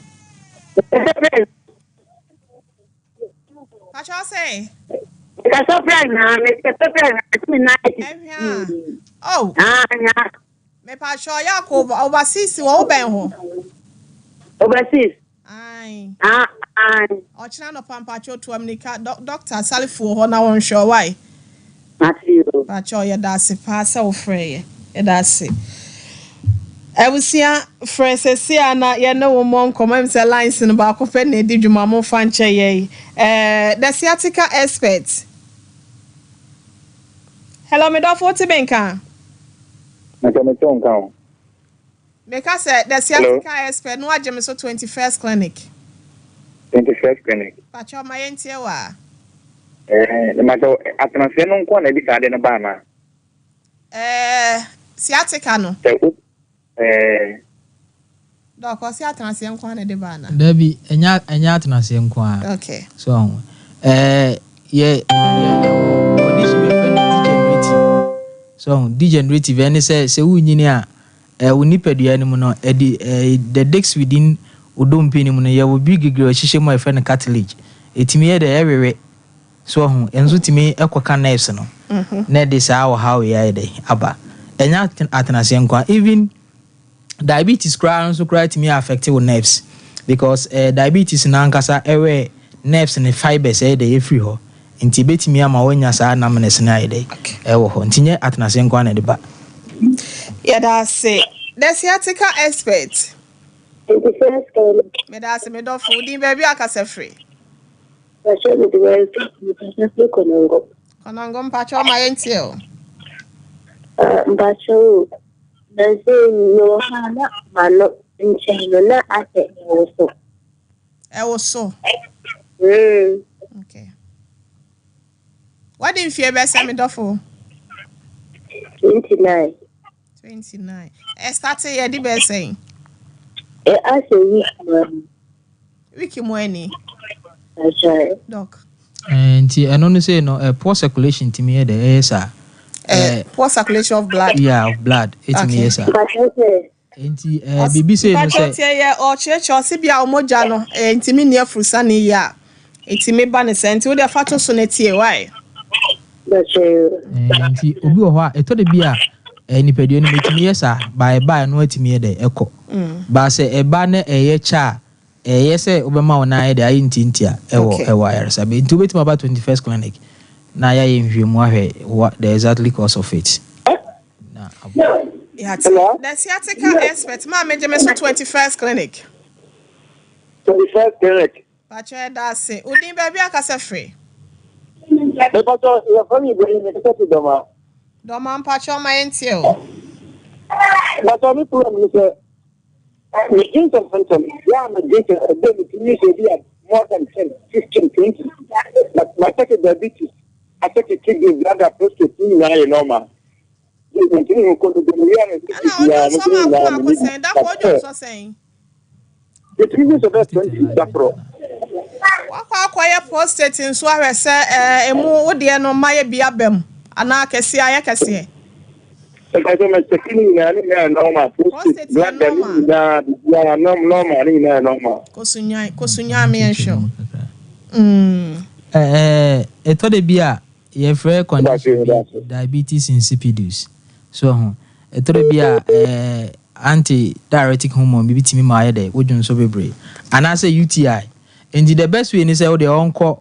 Pacho sɛ? Kasa frɛ na, me kasa frɛ na, me nan yɛ Ɛhwɛ a. tititi. Oh. Ah, nya. Mepakyɛw Yakob, overseas wɔ wo bɛn hɔ? Overseas? Ae. Ah, ae. Ɔkyena anɔpa mpakyɛw tu aminika dɔ doctor Salifu wɔ hɔ na wɔnhwɛ wo wai. Mate o. Mpakyɛw yɛda ase paa sɛ wo frɛ yɛ. Yɛda ase. Abusua frɛ sɛsi a na yɛne wo mmɔ nkɔmmɔ ɛm sɛ lines no baako pɛ na ɛdi dwuma mo fa nkyɛ yɛn. Eh, the sciatica expert. Hello me dɔfo wote me nka? Mepɛ mete wo nka o. Meka sɛ the Hello. sciatica expert no agye me so 21st clinic. 21st clinic. Pakyɛw ma yɛntie wo a. Ɛɛ, mepakyɛw atenaseɛ no nko na ɛde saa ade no ba anaa? Ɛɛ, sciatica no. Sɛ wo ɛɛ. Doc, ɔse atenaseɛ nko ara na ɛde ba anaa? Dabi, ɛnyɛ ɛnyɛ atenaseɛ nko ara. Okay. So ahu. Ɛɛ, yɛ yɛ yɛwɔ condition bi yɛfrɛ no degenerative. So ahu, degenerative ɛne sɛ sɛ wonyini a, ɛɛ wo nipadua no mu no, ɛde ɛɛ the discs within wo dompe no mu no, yɛwɔ bi gregre a ɛhyehyɛ mu a yɛfrɛ no cartilage. Ɛtumi yɛ dɛ ɛwewe. So ahu, ɛno nso tumi kɔka nerves no, na ɛde saa ɔhaw wei ayɛ dɛ aba. Ɛnyɛ atenaseɛ nko ara, even diabetes koraa nso koraa tumi affect wo nerves because eh, diabetes no ankasa ɛwɛ nerves ne fibers ɛyɛ dɛ ɛfiri hɔ nti ɛbɛtumi ama woanya saa numbness no ayɛ dɛ ɛwɔ hɔ nti nyɛ atenaseɛ nko ara na ɛde ba. Yɛda ase. The sciatica expert. Nti first kan. Meda ase me dɔfo. Wo din baabi a kasa firi? Mpakyɛw mede w'ansa mekasa firi Konongo. Konongo mpakyɛw ma yɛntie o. Ah, mpakyɛw o. Nansa yi mewɔ ha a na m'ano nkyɛn no na asɛ ɛwoso. Ɛwoso? Mm. Okay. Wadi mfie bɛsɛ me dɔfo? 29. 29. Ɛstate yɛde bɛyɛ sɛn? Ɛ asɛ week mu ani. Week mu ani. Akyɛ. Doc. Eh, nti ɛno no sei no, eh, poor circulation tumi yɛ dɛ ɛyɛ saa. Eh, poor circulation of blood. Yeah, of blood ɛtumi yɛ saa. Mpakyɛ sɛ. Nti eh, biribi sei no sɛ. Mpakyɛ tie yɛ ɔkyerɛkyerɛ ɔse bi a ɔmogya no eh, ntumi nni afurusane yie a ɛtumi ba ne sɛ nti wode fa to so no tie why. Eh, nti obi wɔ hɔ a ɛtɔ da bi a eh, nipadua no mɛtumi yɛ saa ba ɛba ɛno atumi yɛ dɛ ɛkɔ ba sɛ ɛba na ɛyɛ kyɛ a ɛyɛ sɛ wobɛma wo nan ayɛ dɛ ayɛ ntiantia ɛwɔ ɛwɔ ayaresabea nti wobɛtumi aba 21st clinic na yɛayɛ nhwehwɛmu ahwɛ what the exactly cause of it na aboa. Yɛate. The sciatica expert maa megye me so 21st clinic. 21st clinic. Pakyɛ ɛda ase. Wo din baabi akasa firi? Mepatɔ yɛfrɛ me Ibrahim mekasa fi Dɔma. Dɔma mpakyɛ ɔma yɛntie o. Mpatɔ me problem ne sɛ medwe ntɛmntɛm yɛ a medwe sɛ ɛdɛ metumi sɛ bi a more than 10 15 20 but makyɛke diabetes akyɛke kidney bladder prostate ne nyinaa yɛ normal. Mentumi hu gonorrhea no Ɛna ɔdwo nsɔ maako maako sɛn da kɔ ɔdwo nsɔ sɛn? Metumi hu sɛ bɛyɛ 20 da korɔ. Wakɔ akɔyɛ prostate nso ahwɛ sɛ ɛɛ emu wo deɛ no mma yɛ bi aba mu anaa kɛseɛ ayɛ kɛseɛ. Mpakyɛ mɛkyɛke ne nyinaa ne nyinaa yɛ normal prostate Prostate yɛ bladder ne normal. nyinaa biribiara normal ne nyinaa yɛ normal. Kosunyan kosunyan me yɛnhwɛ o. Mm. Ɛɛ ɛtɔ da bi a yɛfrɛ condition bi diabetes insipidus so ho ɛtɔ da bi a ɛɛ anti diuretic hormone bi tumi ma ayɛ dɛ wodwo nso bebree anaasɛ UTI nti the best way ni sɛ wode ɔnkɔ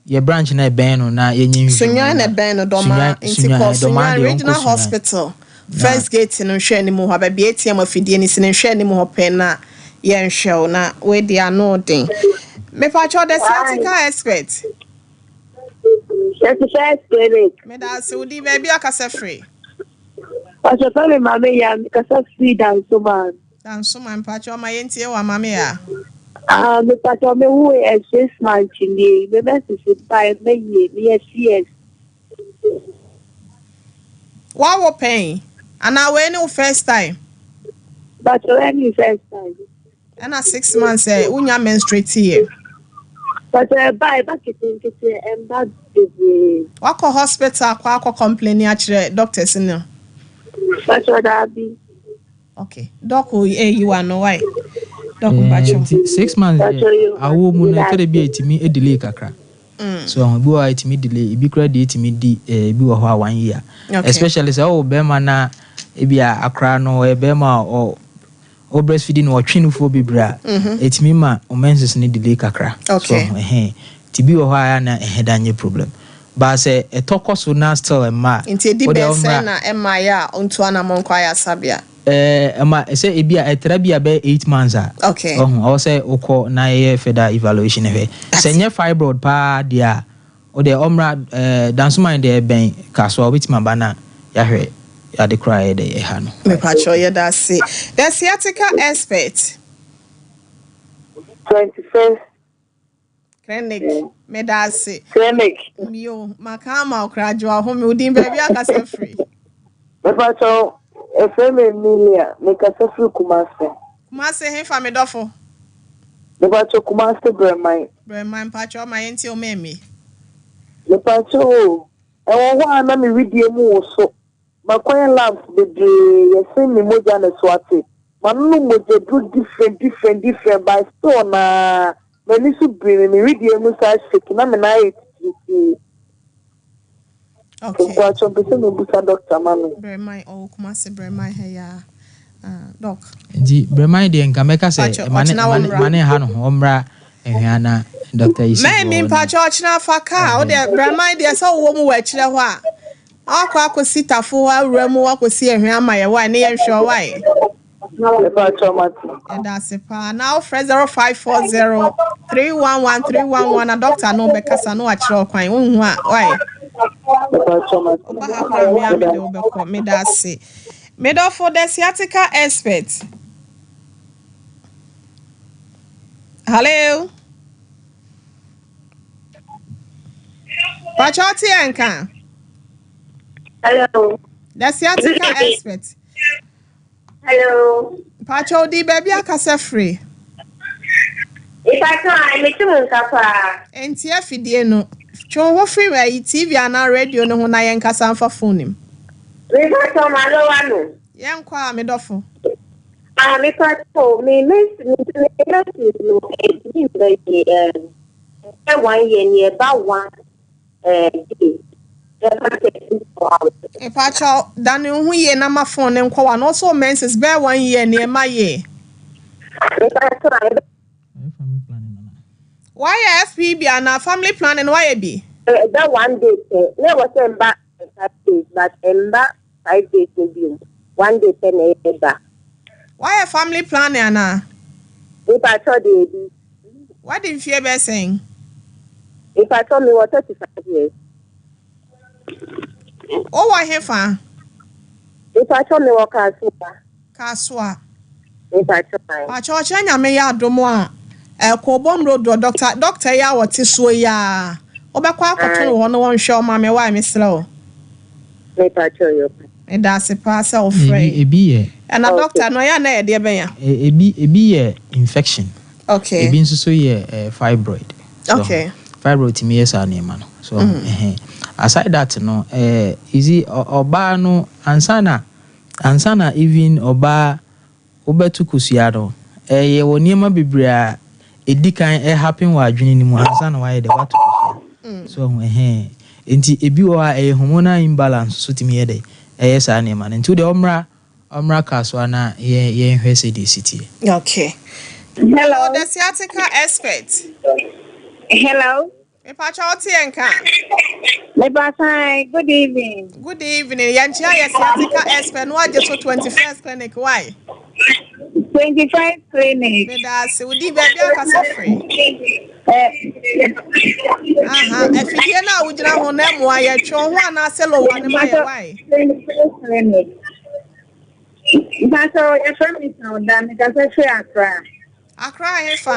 yɛ branch na ɛbɛn no na yɛnyɛ nhwehwɛmu Sunyan na ɛbɛn no Dɔma nti kɔ Sunyan Regional Hospital first gate no nhwɛ anim hɔ baabi ATM afidie no si no nhwɛ anim hɔ pɛ na yɛnhwɛ wo na wei deɛ ano den. Mepakyɛw the sciatica expert. Certified clinic. Meda ase wo din baabi akasa firi. Ɔsɛ me maame ya mekasa firi Dansoman. Dansoman mpakyɛw ma yɛntie wɔ maame ya. Ah, mepakyɛw me wo yɛ 6 months nie. Me bɛ sisi ba mɛyie meyɛ CS. Wawo pɛn anaa wei ne wo first time? Pakyɛw ɛne first time. Ɛna 6 months ɛ wonya menstruate yɛ. Pakyɛw ɛba ɛba ketenkete ɛmba bebree. Wakɔ hospital akɔ akɔ complain akyerɛ doctors no? Pakyɛw daabi. Okay. Doc eyi wa no why? Doc mpakyɛw. Nti 6 months deɛ awo mu no ɛtɔ da bi a ɛtumi delay kakra. So ɛho bi wɔ hɔ a ɛtumi delay, ebi koraa deɛ ɛtumi di ebi wɔ hɔ a one year. Especially sɛ ɔwɔ bɛrima na Ebia akora no ɔyɛ bɛrima a ɔ wo breastfeeding no ɔtwe nufoɔ bebree a, ɛtumi ma wo menses no delay kakra. So ɛhɛn. Nti bi wɔ hɔ a ɛyɛ a na ɛhɛ da nyɛ problem. But sɛ ɛtɔ kɔ so na still ɛmma a, Nti ɛdi wo deɛ bɛyɛ wo sɛn mmra. na ɛmmaeɛ a ɔntu anamɔn nkɔ ayaresabea? Ɛɛ ɛma sɛ ebi a ɛtra bi a bɛyɛ 8 months a, ɔho ɔwɔ sɛ wokɔ na yɛyɛ further evaluation hwɛ. Sɛ nyɛ fibroid paa deɛ a, wo deɛ ɔmmra Dansoman deɛ ɛbɛn Kasoa, wobɛtumi aba na yɛahwɛ ade koraa a ɛyɛ dɛ ɛha no. Mepakyɛw, yɛda ase. The sciatica expert. 21st Clinic, meda ase. Clinic. Mio, maka ama wo koraa, gye w'ahome. Wo din, baabi akasa firi? Mepakyɛw, ɛfrɛ me Emilia, mekasa firi Kumase. Kumase hefa, me dɔfo? Mepakyɛw, Kumase Brɛman. Brɛman, mpakyɛw ma yɛntie wo, Mami. Mepakyɛw o, ɛwɔ hɔ a na me wedeɛ mu woso. Makɔyɛ labs bebree, yɛse me mogya na so ate. Manonom mogyaduro different different different, but still naa m'ani so biri me, me wedeɛ mu saa shake na me nan ayɛ titiritii. Mpakyɛw, mpɛ sɛ mebusa doctor ma me. Brɛman, ɔwɔ Kumase Brɛman ha yi a. Ah, doc. Nti Brɛman deɛ nka mɛka sɛ Mpakyɛw, ɛma ne ɔkyena ɛma ne wɔmmra. ɛma ne nha ne ho, ɔmmra Ahwea na Dr. Yusuf Mami, wɔ hɔ na mpakyɛw, ɔkyena fa kaa. Wo ɔhwɛ. deɛ Brɛman deɛ sɛ wowɔ mu wɔ akyirɛ hɔ a, wakɔ akɔsi Tafo hɔ awura mu wakɔsi Ahwea ama yɛ wae ne yɛnhwɛ wae. Mepakyɛw, mate. Yɛda ase paa. Na wofrɛ 0540 311 311 na doctor no bɛkasa na wakyerɛ wo kwan. Wonhu a wae. Mepakyɛw, mate. Woba ha koraa me a mede wo bɛkɔ. Meda ase. Medɔfo, the sciatica expert. Hello. Pakyɛw, te yɛn nka? Hello. The sciatica expert. Hello. Pakyɛw, di baabi akasa firi? Mepakyɛw, mete mo nka paa. Nti afidie no, twe wo ho firi ayi TV anaa radio no ho na yɛnkasa mfa phone mu. Mepakyɛw, ma no wa no. Yɛnkɔ a, medɔfo. Ah, mepakyɛw, me menses no ɛntumi mba yie, ɛɛ one year ni ɛba one day. Ɛba sɛ 24 hours. Mepakyɛw, dane wo ho yie na ma phone ne nkɔ wa na ɔsɛ menses bɛyɛ one year ni ɛma yie. Mepakyɛw, ɛbɛ Wayɛ FP bi anaa family planning wayɛ bi? Ɛba one day pɛ. Na ɛwɔ sɛ mba 5 days, but ɛmba 5 days no bio. One day pɛ na ɛba. Wayɛ family planning anaa? Mepakyɛw, de ebi. Wadi mfie bɛyɛ sɛn? Mepakyɛw, mewɔ 35 years. Wowɔ hefa? Mepakyɛw, mewɔ Kasoa. Kasoa. Mepakyɛw. Pakyɛw, ɔkyerɛ Nyame yɛ adom a, ɛkɔbɔm road, doctor yi a wɔte soɔ yi a wobɛkɔ akɔto no hɔ no wɔnhwɛ ɔma me wae, mesrɛ wo. Mepakyɛw, yɛ. Meda ase paa sɛ wofrɛ. Ebi yɛ Ɛna doctor no, ɛyɛ a na yɛdeɛ bɛnya? Ebi yɛ infection. Ebi nso so yɛ fibroid. So, fibroid tumi yɛ saa nneɛma no. So aside that no, you see, ɔbaa no ansa na even ɔbaa wobɛto kosua no, ɛyɛ wɔ nneɛma bebree a ɛdi kan ɛhappen wɔ adwene no mu ansa na wayɛ dɛ wato kosua. So nti ebi wɔ hɔ a ɛyɛ hormonal imbalance so tumi yɛ dɛ ɛyɛ saa nneɛma no. Nti wo deɛ ɔmmra Kasoa na yɛnhwɛ sɛ deɛ ɛsi teɛ. Okay. Hello. Hello, the sciatica expert. Hello. Mepakyɛw, wote yɛn nka? Mepakyɛw, good evening. Good evening. Yɛnkyia yɛ sciatica expert no wagye so 21st Clinic. Why? 21st Clinic. Meda ase. Wodi baabi akasa firi? Aha, afidie no a wogyina ho na mmoa yɛtwe wo ho anaasɛ lower ne ma yɛ why? 21st Clinic. Mepakyɛw, yɛfrɛ me Sauda, mekasa firi Accra. Accra hefa?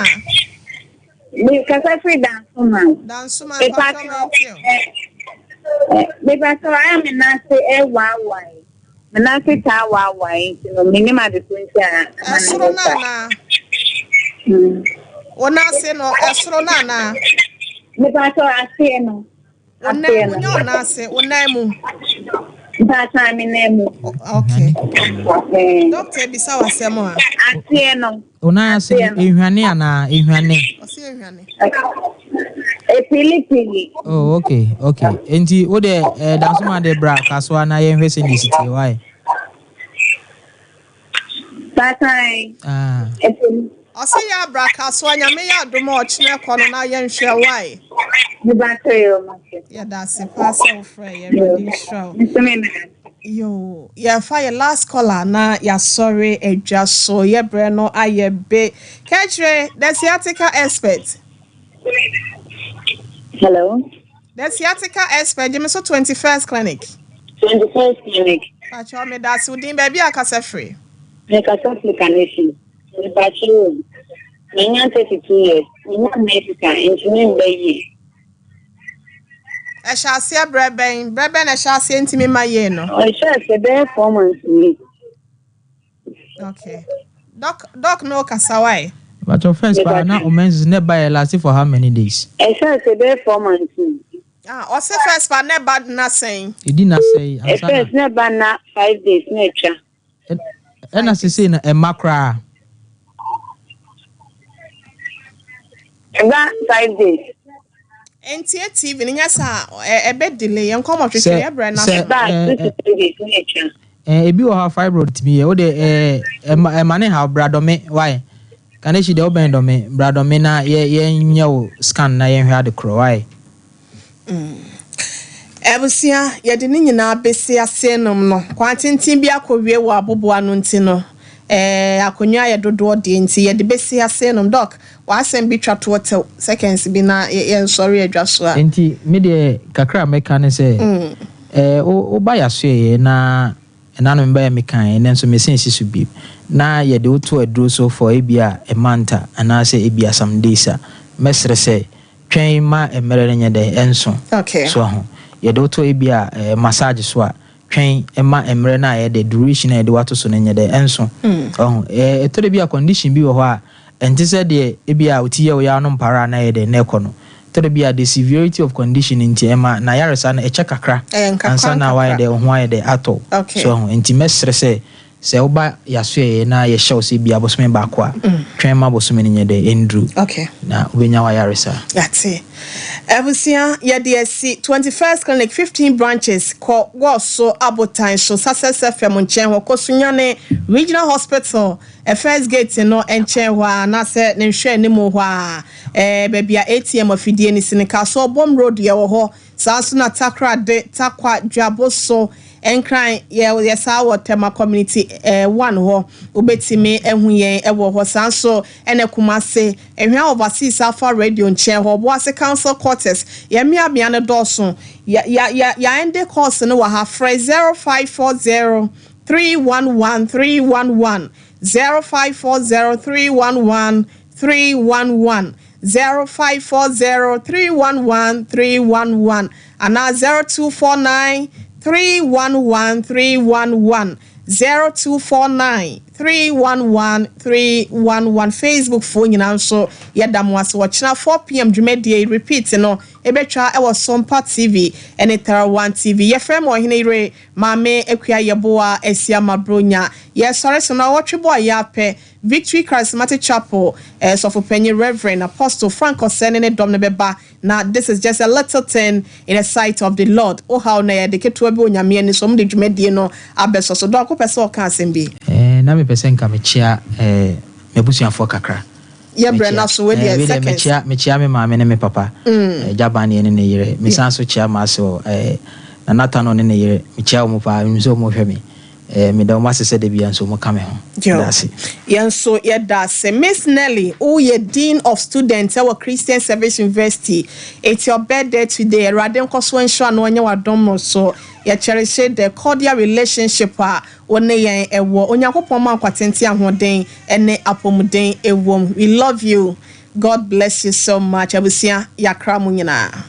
Mekasa firi Dansoman. Dansoma, mpakyɛw, mɛntew. Mepakyɛw, ayɛ me nase ɛwaawae. Me nase taa waawae nti no, menim ade so nti a ama ne Ɛsoro no sa. anaa? Wo nase no, ɛsoro no anaa? Mepakyɛw, aseɛ no. Wo nan mu, nyɛ wo nase, wo nan mu. Mepakyɛw, me nan mu. Okay. Doctor bisa w'asɛm a. Aseɛ no. Wo nan ase no ehwane anaa ehwane? Ɔsi ehwane. Epilipili. Oh, okay. Nti wo deɛ Dansoma de bra Kasoa na yɛnhwɛ sɛ deɛ ɛsi teɛ wae. Mpakyɛw. Ah. Ɛpɛ mu. Ɔse yɛ abra kasoa Nyame yɛ adom a ɔkyena ɛkɔ no na yɛnhwɛ why. Mepakyɛw yoo mate. Yɛda ase paa sɛ wo frɛ yɛ Awurade nhyira wo. Me nso me da ase. Yoo yɛfa yɛ last caller na yɛasɔre adwa so yɛ brɛ no ayɛ be kɛkyerɛ the sciatica expert. Hello. The sciatica expert gye me so 21st clinic. 21st clinic. Pakyɛw meda ase wo din baabi a kasa firi. Me kasa firi Kaneshie. Mepakyɛw o, manya 32 years, menya menses a ntumi mba yie. Ɛhyɛ aseɛ berɛ bɛn? Berɛ bɛn na ɛhyɛ aseɛ ntumi mma yie no? Ɛhyɛ aseɛ bɛyɛ 4 months nie. Okay. Doc, doc no kasa why? But your first pa na o menses ne ba yɛ last for how many days? Ɛhyɛ aseɛ bɛyɛ 4 months nie. Ah, ɔse first pa na ɛba na sɛn? Edi na sɛn ansa na. First na ɛba na 5 days na atwa. Ɛna sesei no ɛma koraa. Ɛba 5 days. Ntie TV no nyɛ saa ɛbɛ delay yɛn nkɔmɔ twetwe yɛ brɛ na so. Ɛba 2 to 3 days na atwa. Ebi wɔ hɔ a fibroid tumi yɛ o de ɛma ɛma ne ha bra Dome why Kaneshie deɛ wobɛn Dome bra Dome na yɛ yɛnyɛ wo scan na yɛnhwɛ ade korɔ why. Abusua, yɛde ne nyinaa bɛsi ase nom no. Kwan tenten bi akɔwie wɔ aboboa no nti no, akonnwa yɛ dodoɔ deɛ nti yɛde bɛsi ase nom. Doc, w'asɛm bi twa toɔ tɛw seconds bi na yɛnsɔre adwa so a. Nti me deɛ kakra a mɛka ne sɛ, woba yɛasoɛyɛ na ɛna no mebɛyɛ meka ɛnɛ nso mesen si so bi na yɛde woto aduro so for ebi a a month a anaasɛ ebi a some days a, mɛsrɛ sɛ twɛn ma mmerɛ no nyɛ dɛ ɛnso. So ho yɛde woto ebi a massage so a, twɛn ma mmerɛ no a yɛde duration a yɛde wato so no nyɛ dɛ ɛnso. Ɔho ɛtɔ de bi a condition bi wɔ hɔ a ɛnte sɛ deɛ ebi a oti yɛ wo ya no mpara a na yɛ dɛ na ɛkɔ no. Tɔ de bi a the severity of condition nti ɛma na yaresa no ɛkyɛ kakra Ɛyɛ nkakra. Ansa na wayɛ Nkakra. Dɛ ho ayɛ dɛ atɔ. So ho nti mɛsrɛ sɛ woba yɛasoɛyɛ na yɛhyɛ wo sɛ bi abosome baako a, twɛn ma bosome no nyɛ dɛ ɛnduru na wobɛnya wayaresa. Yate. Abusua, yɛde asi 21st Clinic 15 branches kɔ Wɔso Abotan so Success FM nkyɛn hɔ, kɔ Sunyane Regional Hospital first gate no nkyɛn hɔ a, anaasɛ ne nhwɛ anim hɔ a, baabi a ATM afidie no si no, Kasoa Bom Road yɛwɔ hɔ. Saa nso na Takoradi, Tarkwa, Dwaboso, Nkran, yɛ saa wɔ Tema Community 1 hɔ. Wobɛtumi ahu yɛn wɔ hɔ. Saa nso ɛna Kumase, Ehwea Overseas Alpha Radio nkyɛn hɔ, Obuasi Council Quarters. Yɛn mmeabea no dɔɔso. Yɛn course no wɔ ha. Frɛ 0540 311 311, 0540 311 311, 0540 311 311 anaa 0249 311 311, 0249 311 311. Facebook foɔ nyinaa nso yɛda mo ase. Wɔkyena 4 p.m. dwumadie repeat no ɛbɛtwa ɛwɔ Sompa TV ɛne Tarawan TV. Yɛfrɛ mo Ɔhene Yere Maame Akua Yɛboa Asia Mabronya. Yɛsɔre so na wɔtwe bɔ a yɛapɛ Victory Charismatic Chapel sɔfopanyin Reverend Apostle Frank Ɔsɛ ne ne dɔm no bɛba. Na this is just a little thing in the sight of the Lord. Wohaw na yɛde ketewa bi wɔ Nyame ani so. Ɔmo de dwumadie no abɛsɔ so. Doc, wopɛ sɛ ɔka asɛm bi? Na mepɛ sɛ nka mekyia m'abusuafoɔ kakra. Yɛbrɛ na so wedeɛ seconds. Mekyia me maame ne me papa, Gyabaneɛ ne ne yere. Mesan so kyia m'ase wɔ Nana Tano ne ne yere. Mekyia wɔn paa, menim sɛ wɔn hwɛ me. Meda wɔn ase sɛ da biara nso wɔn ka me ho. Meda ase. Yɛn nso yɛda ase. Miss Nelly, woyɛ Dean of Students ɛwɔ Christian Service University. It's your birthday today. Awurade nkɔ so nhyira na ɔnyɛ w'adom mmoro so. Yɛkyɛrehye the cordial relationship a wo ne yɛn ɛwɔ. Onyankopɔn ma nkwatenten, ahoɔden ne apɔmuden ɛwom. We love you. God bless you so much. Abusua, yɛakra mo nyinaa.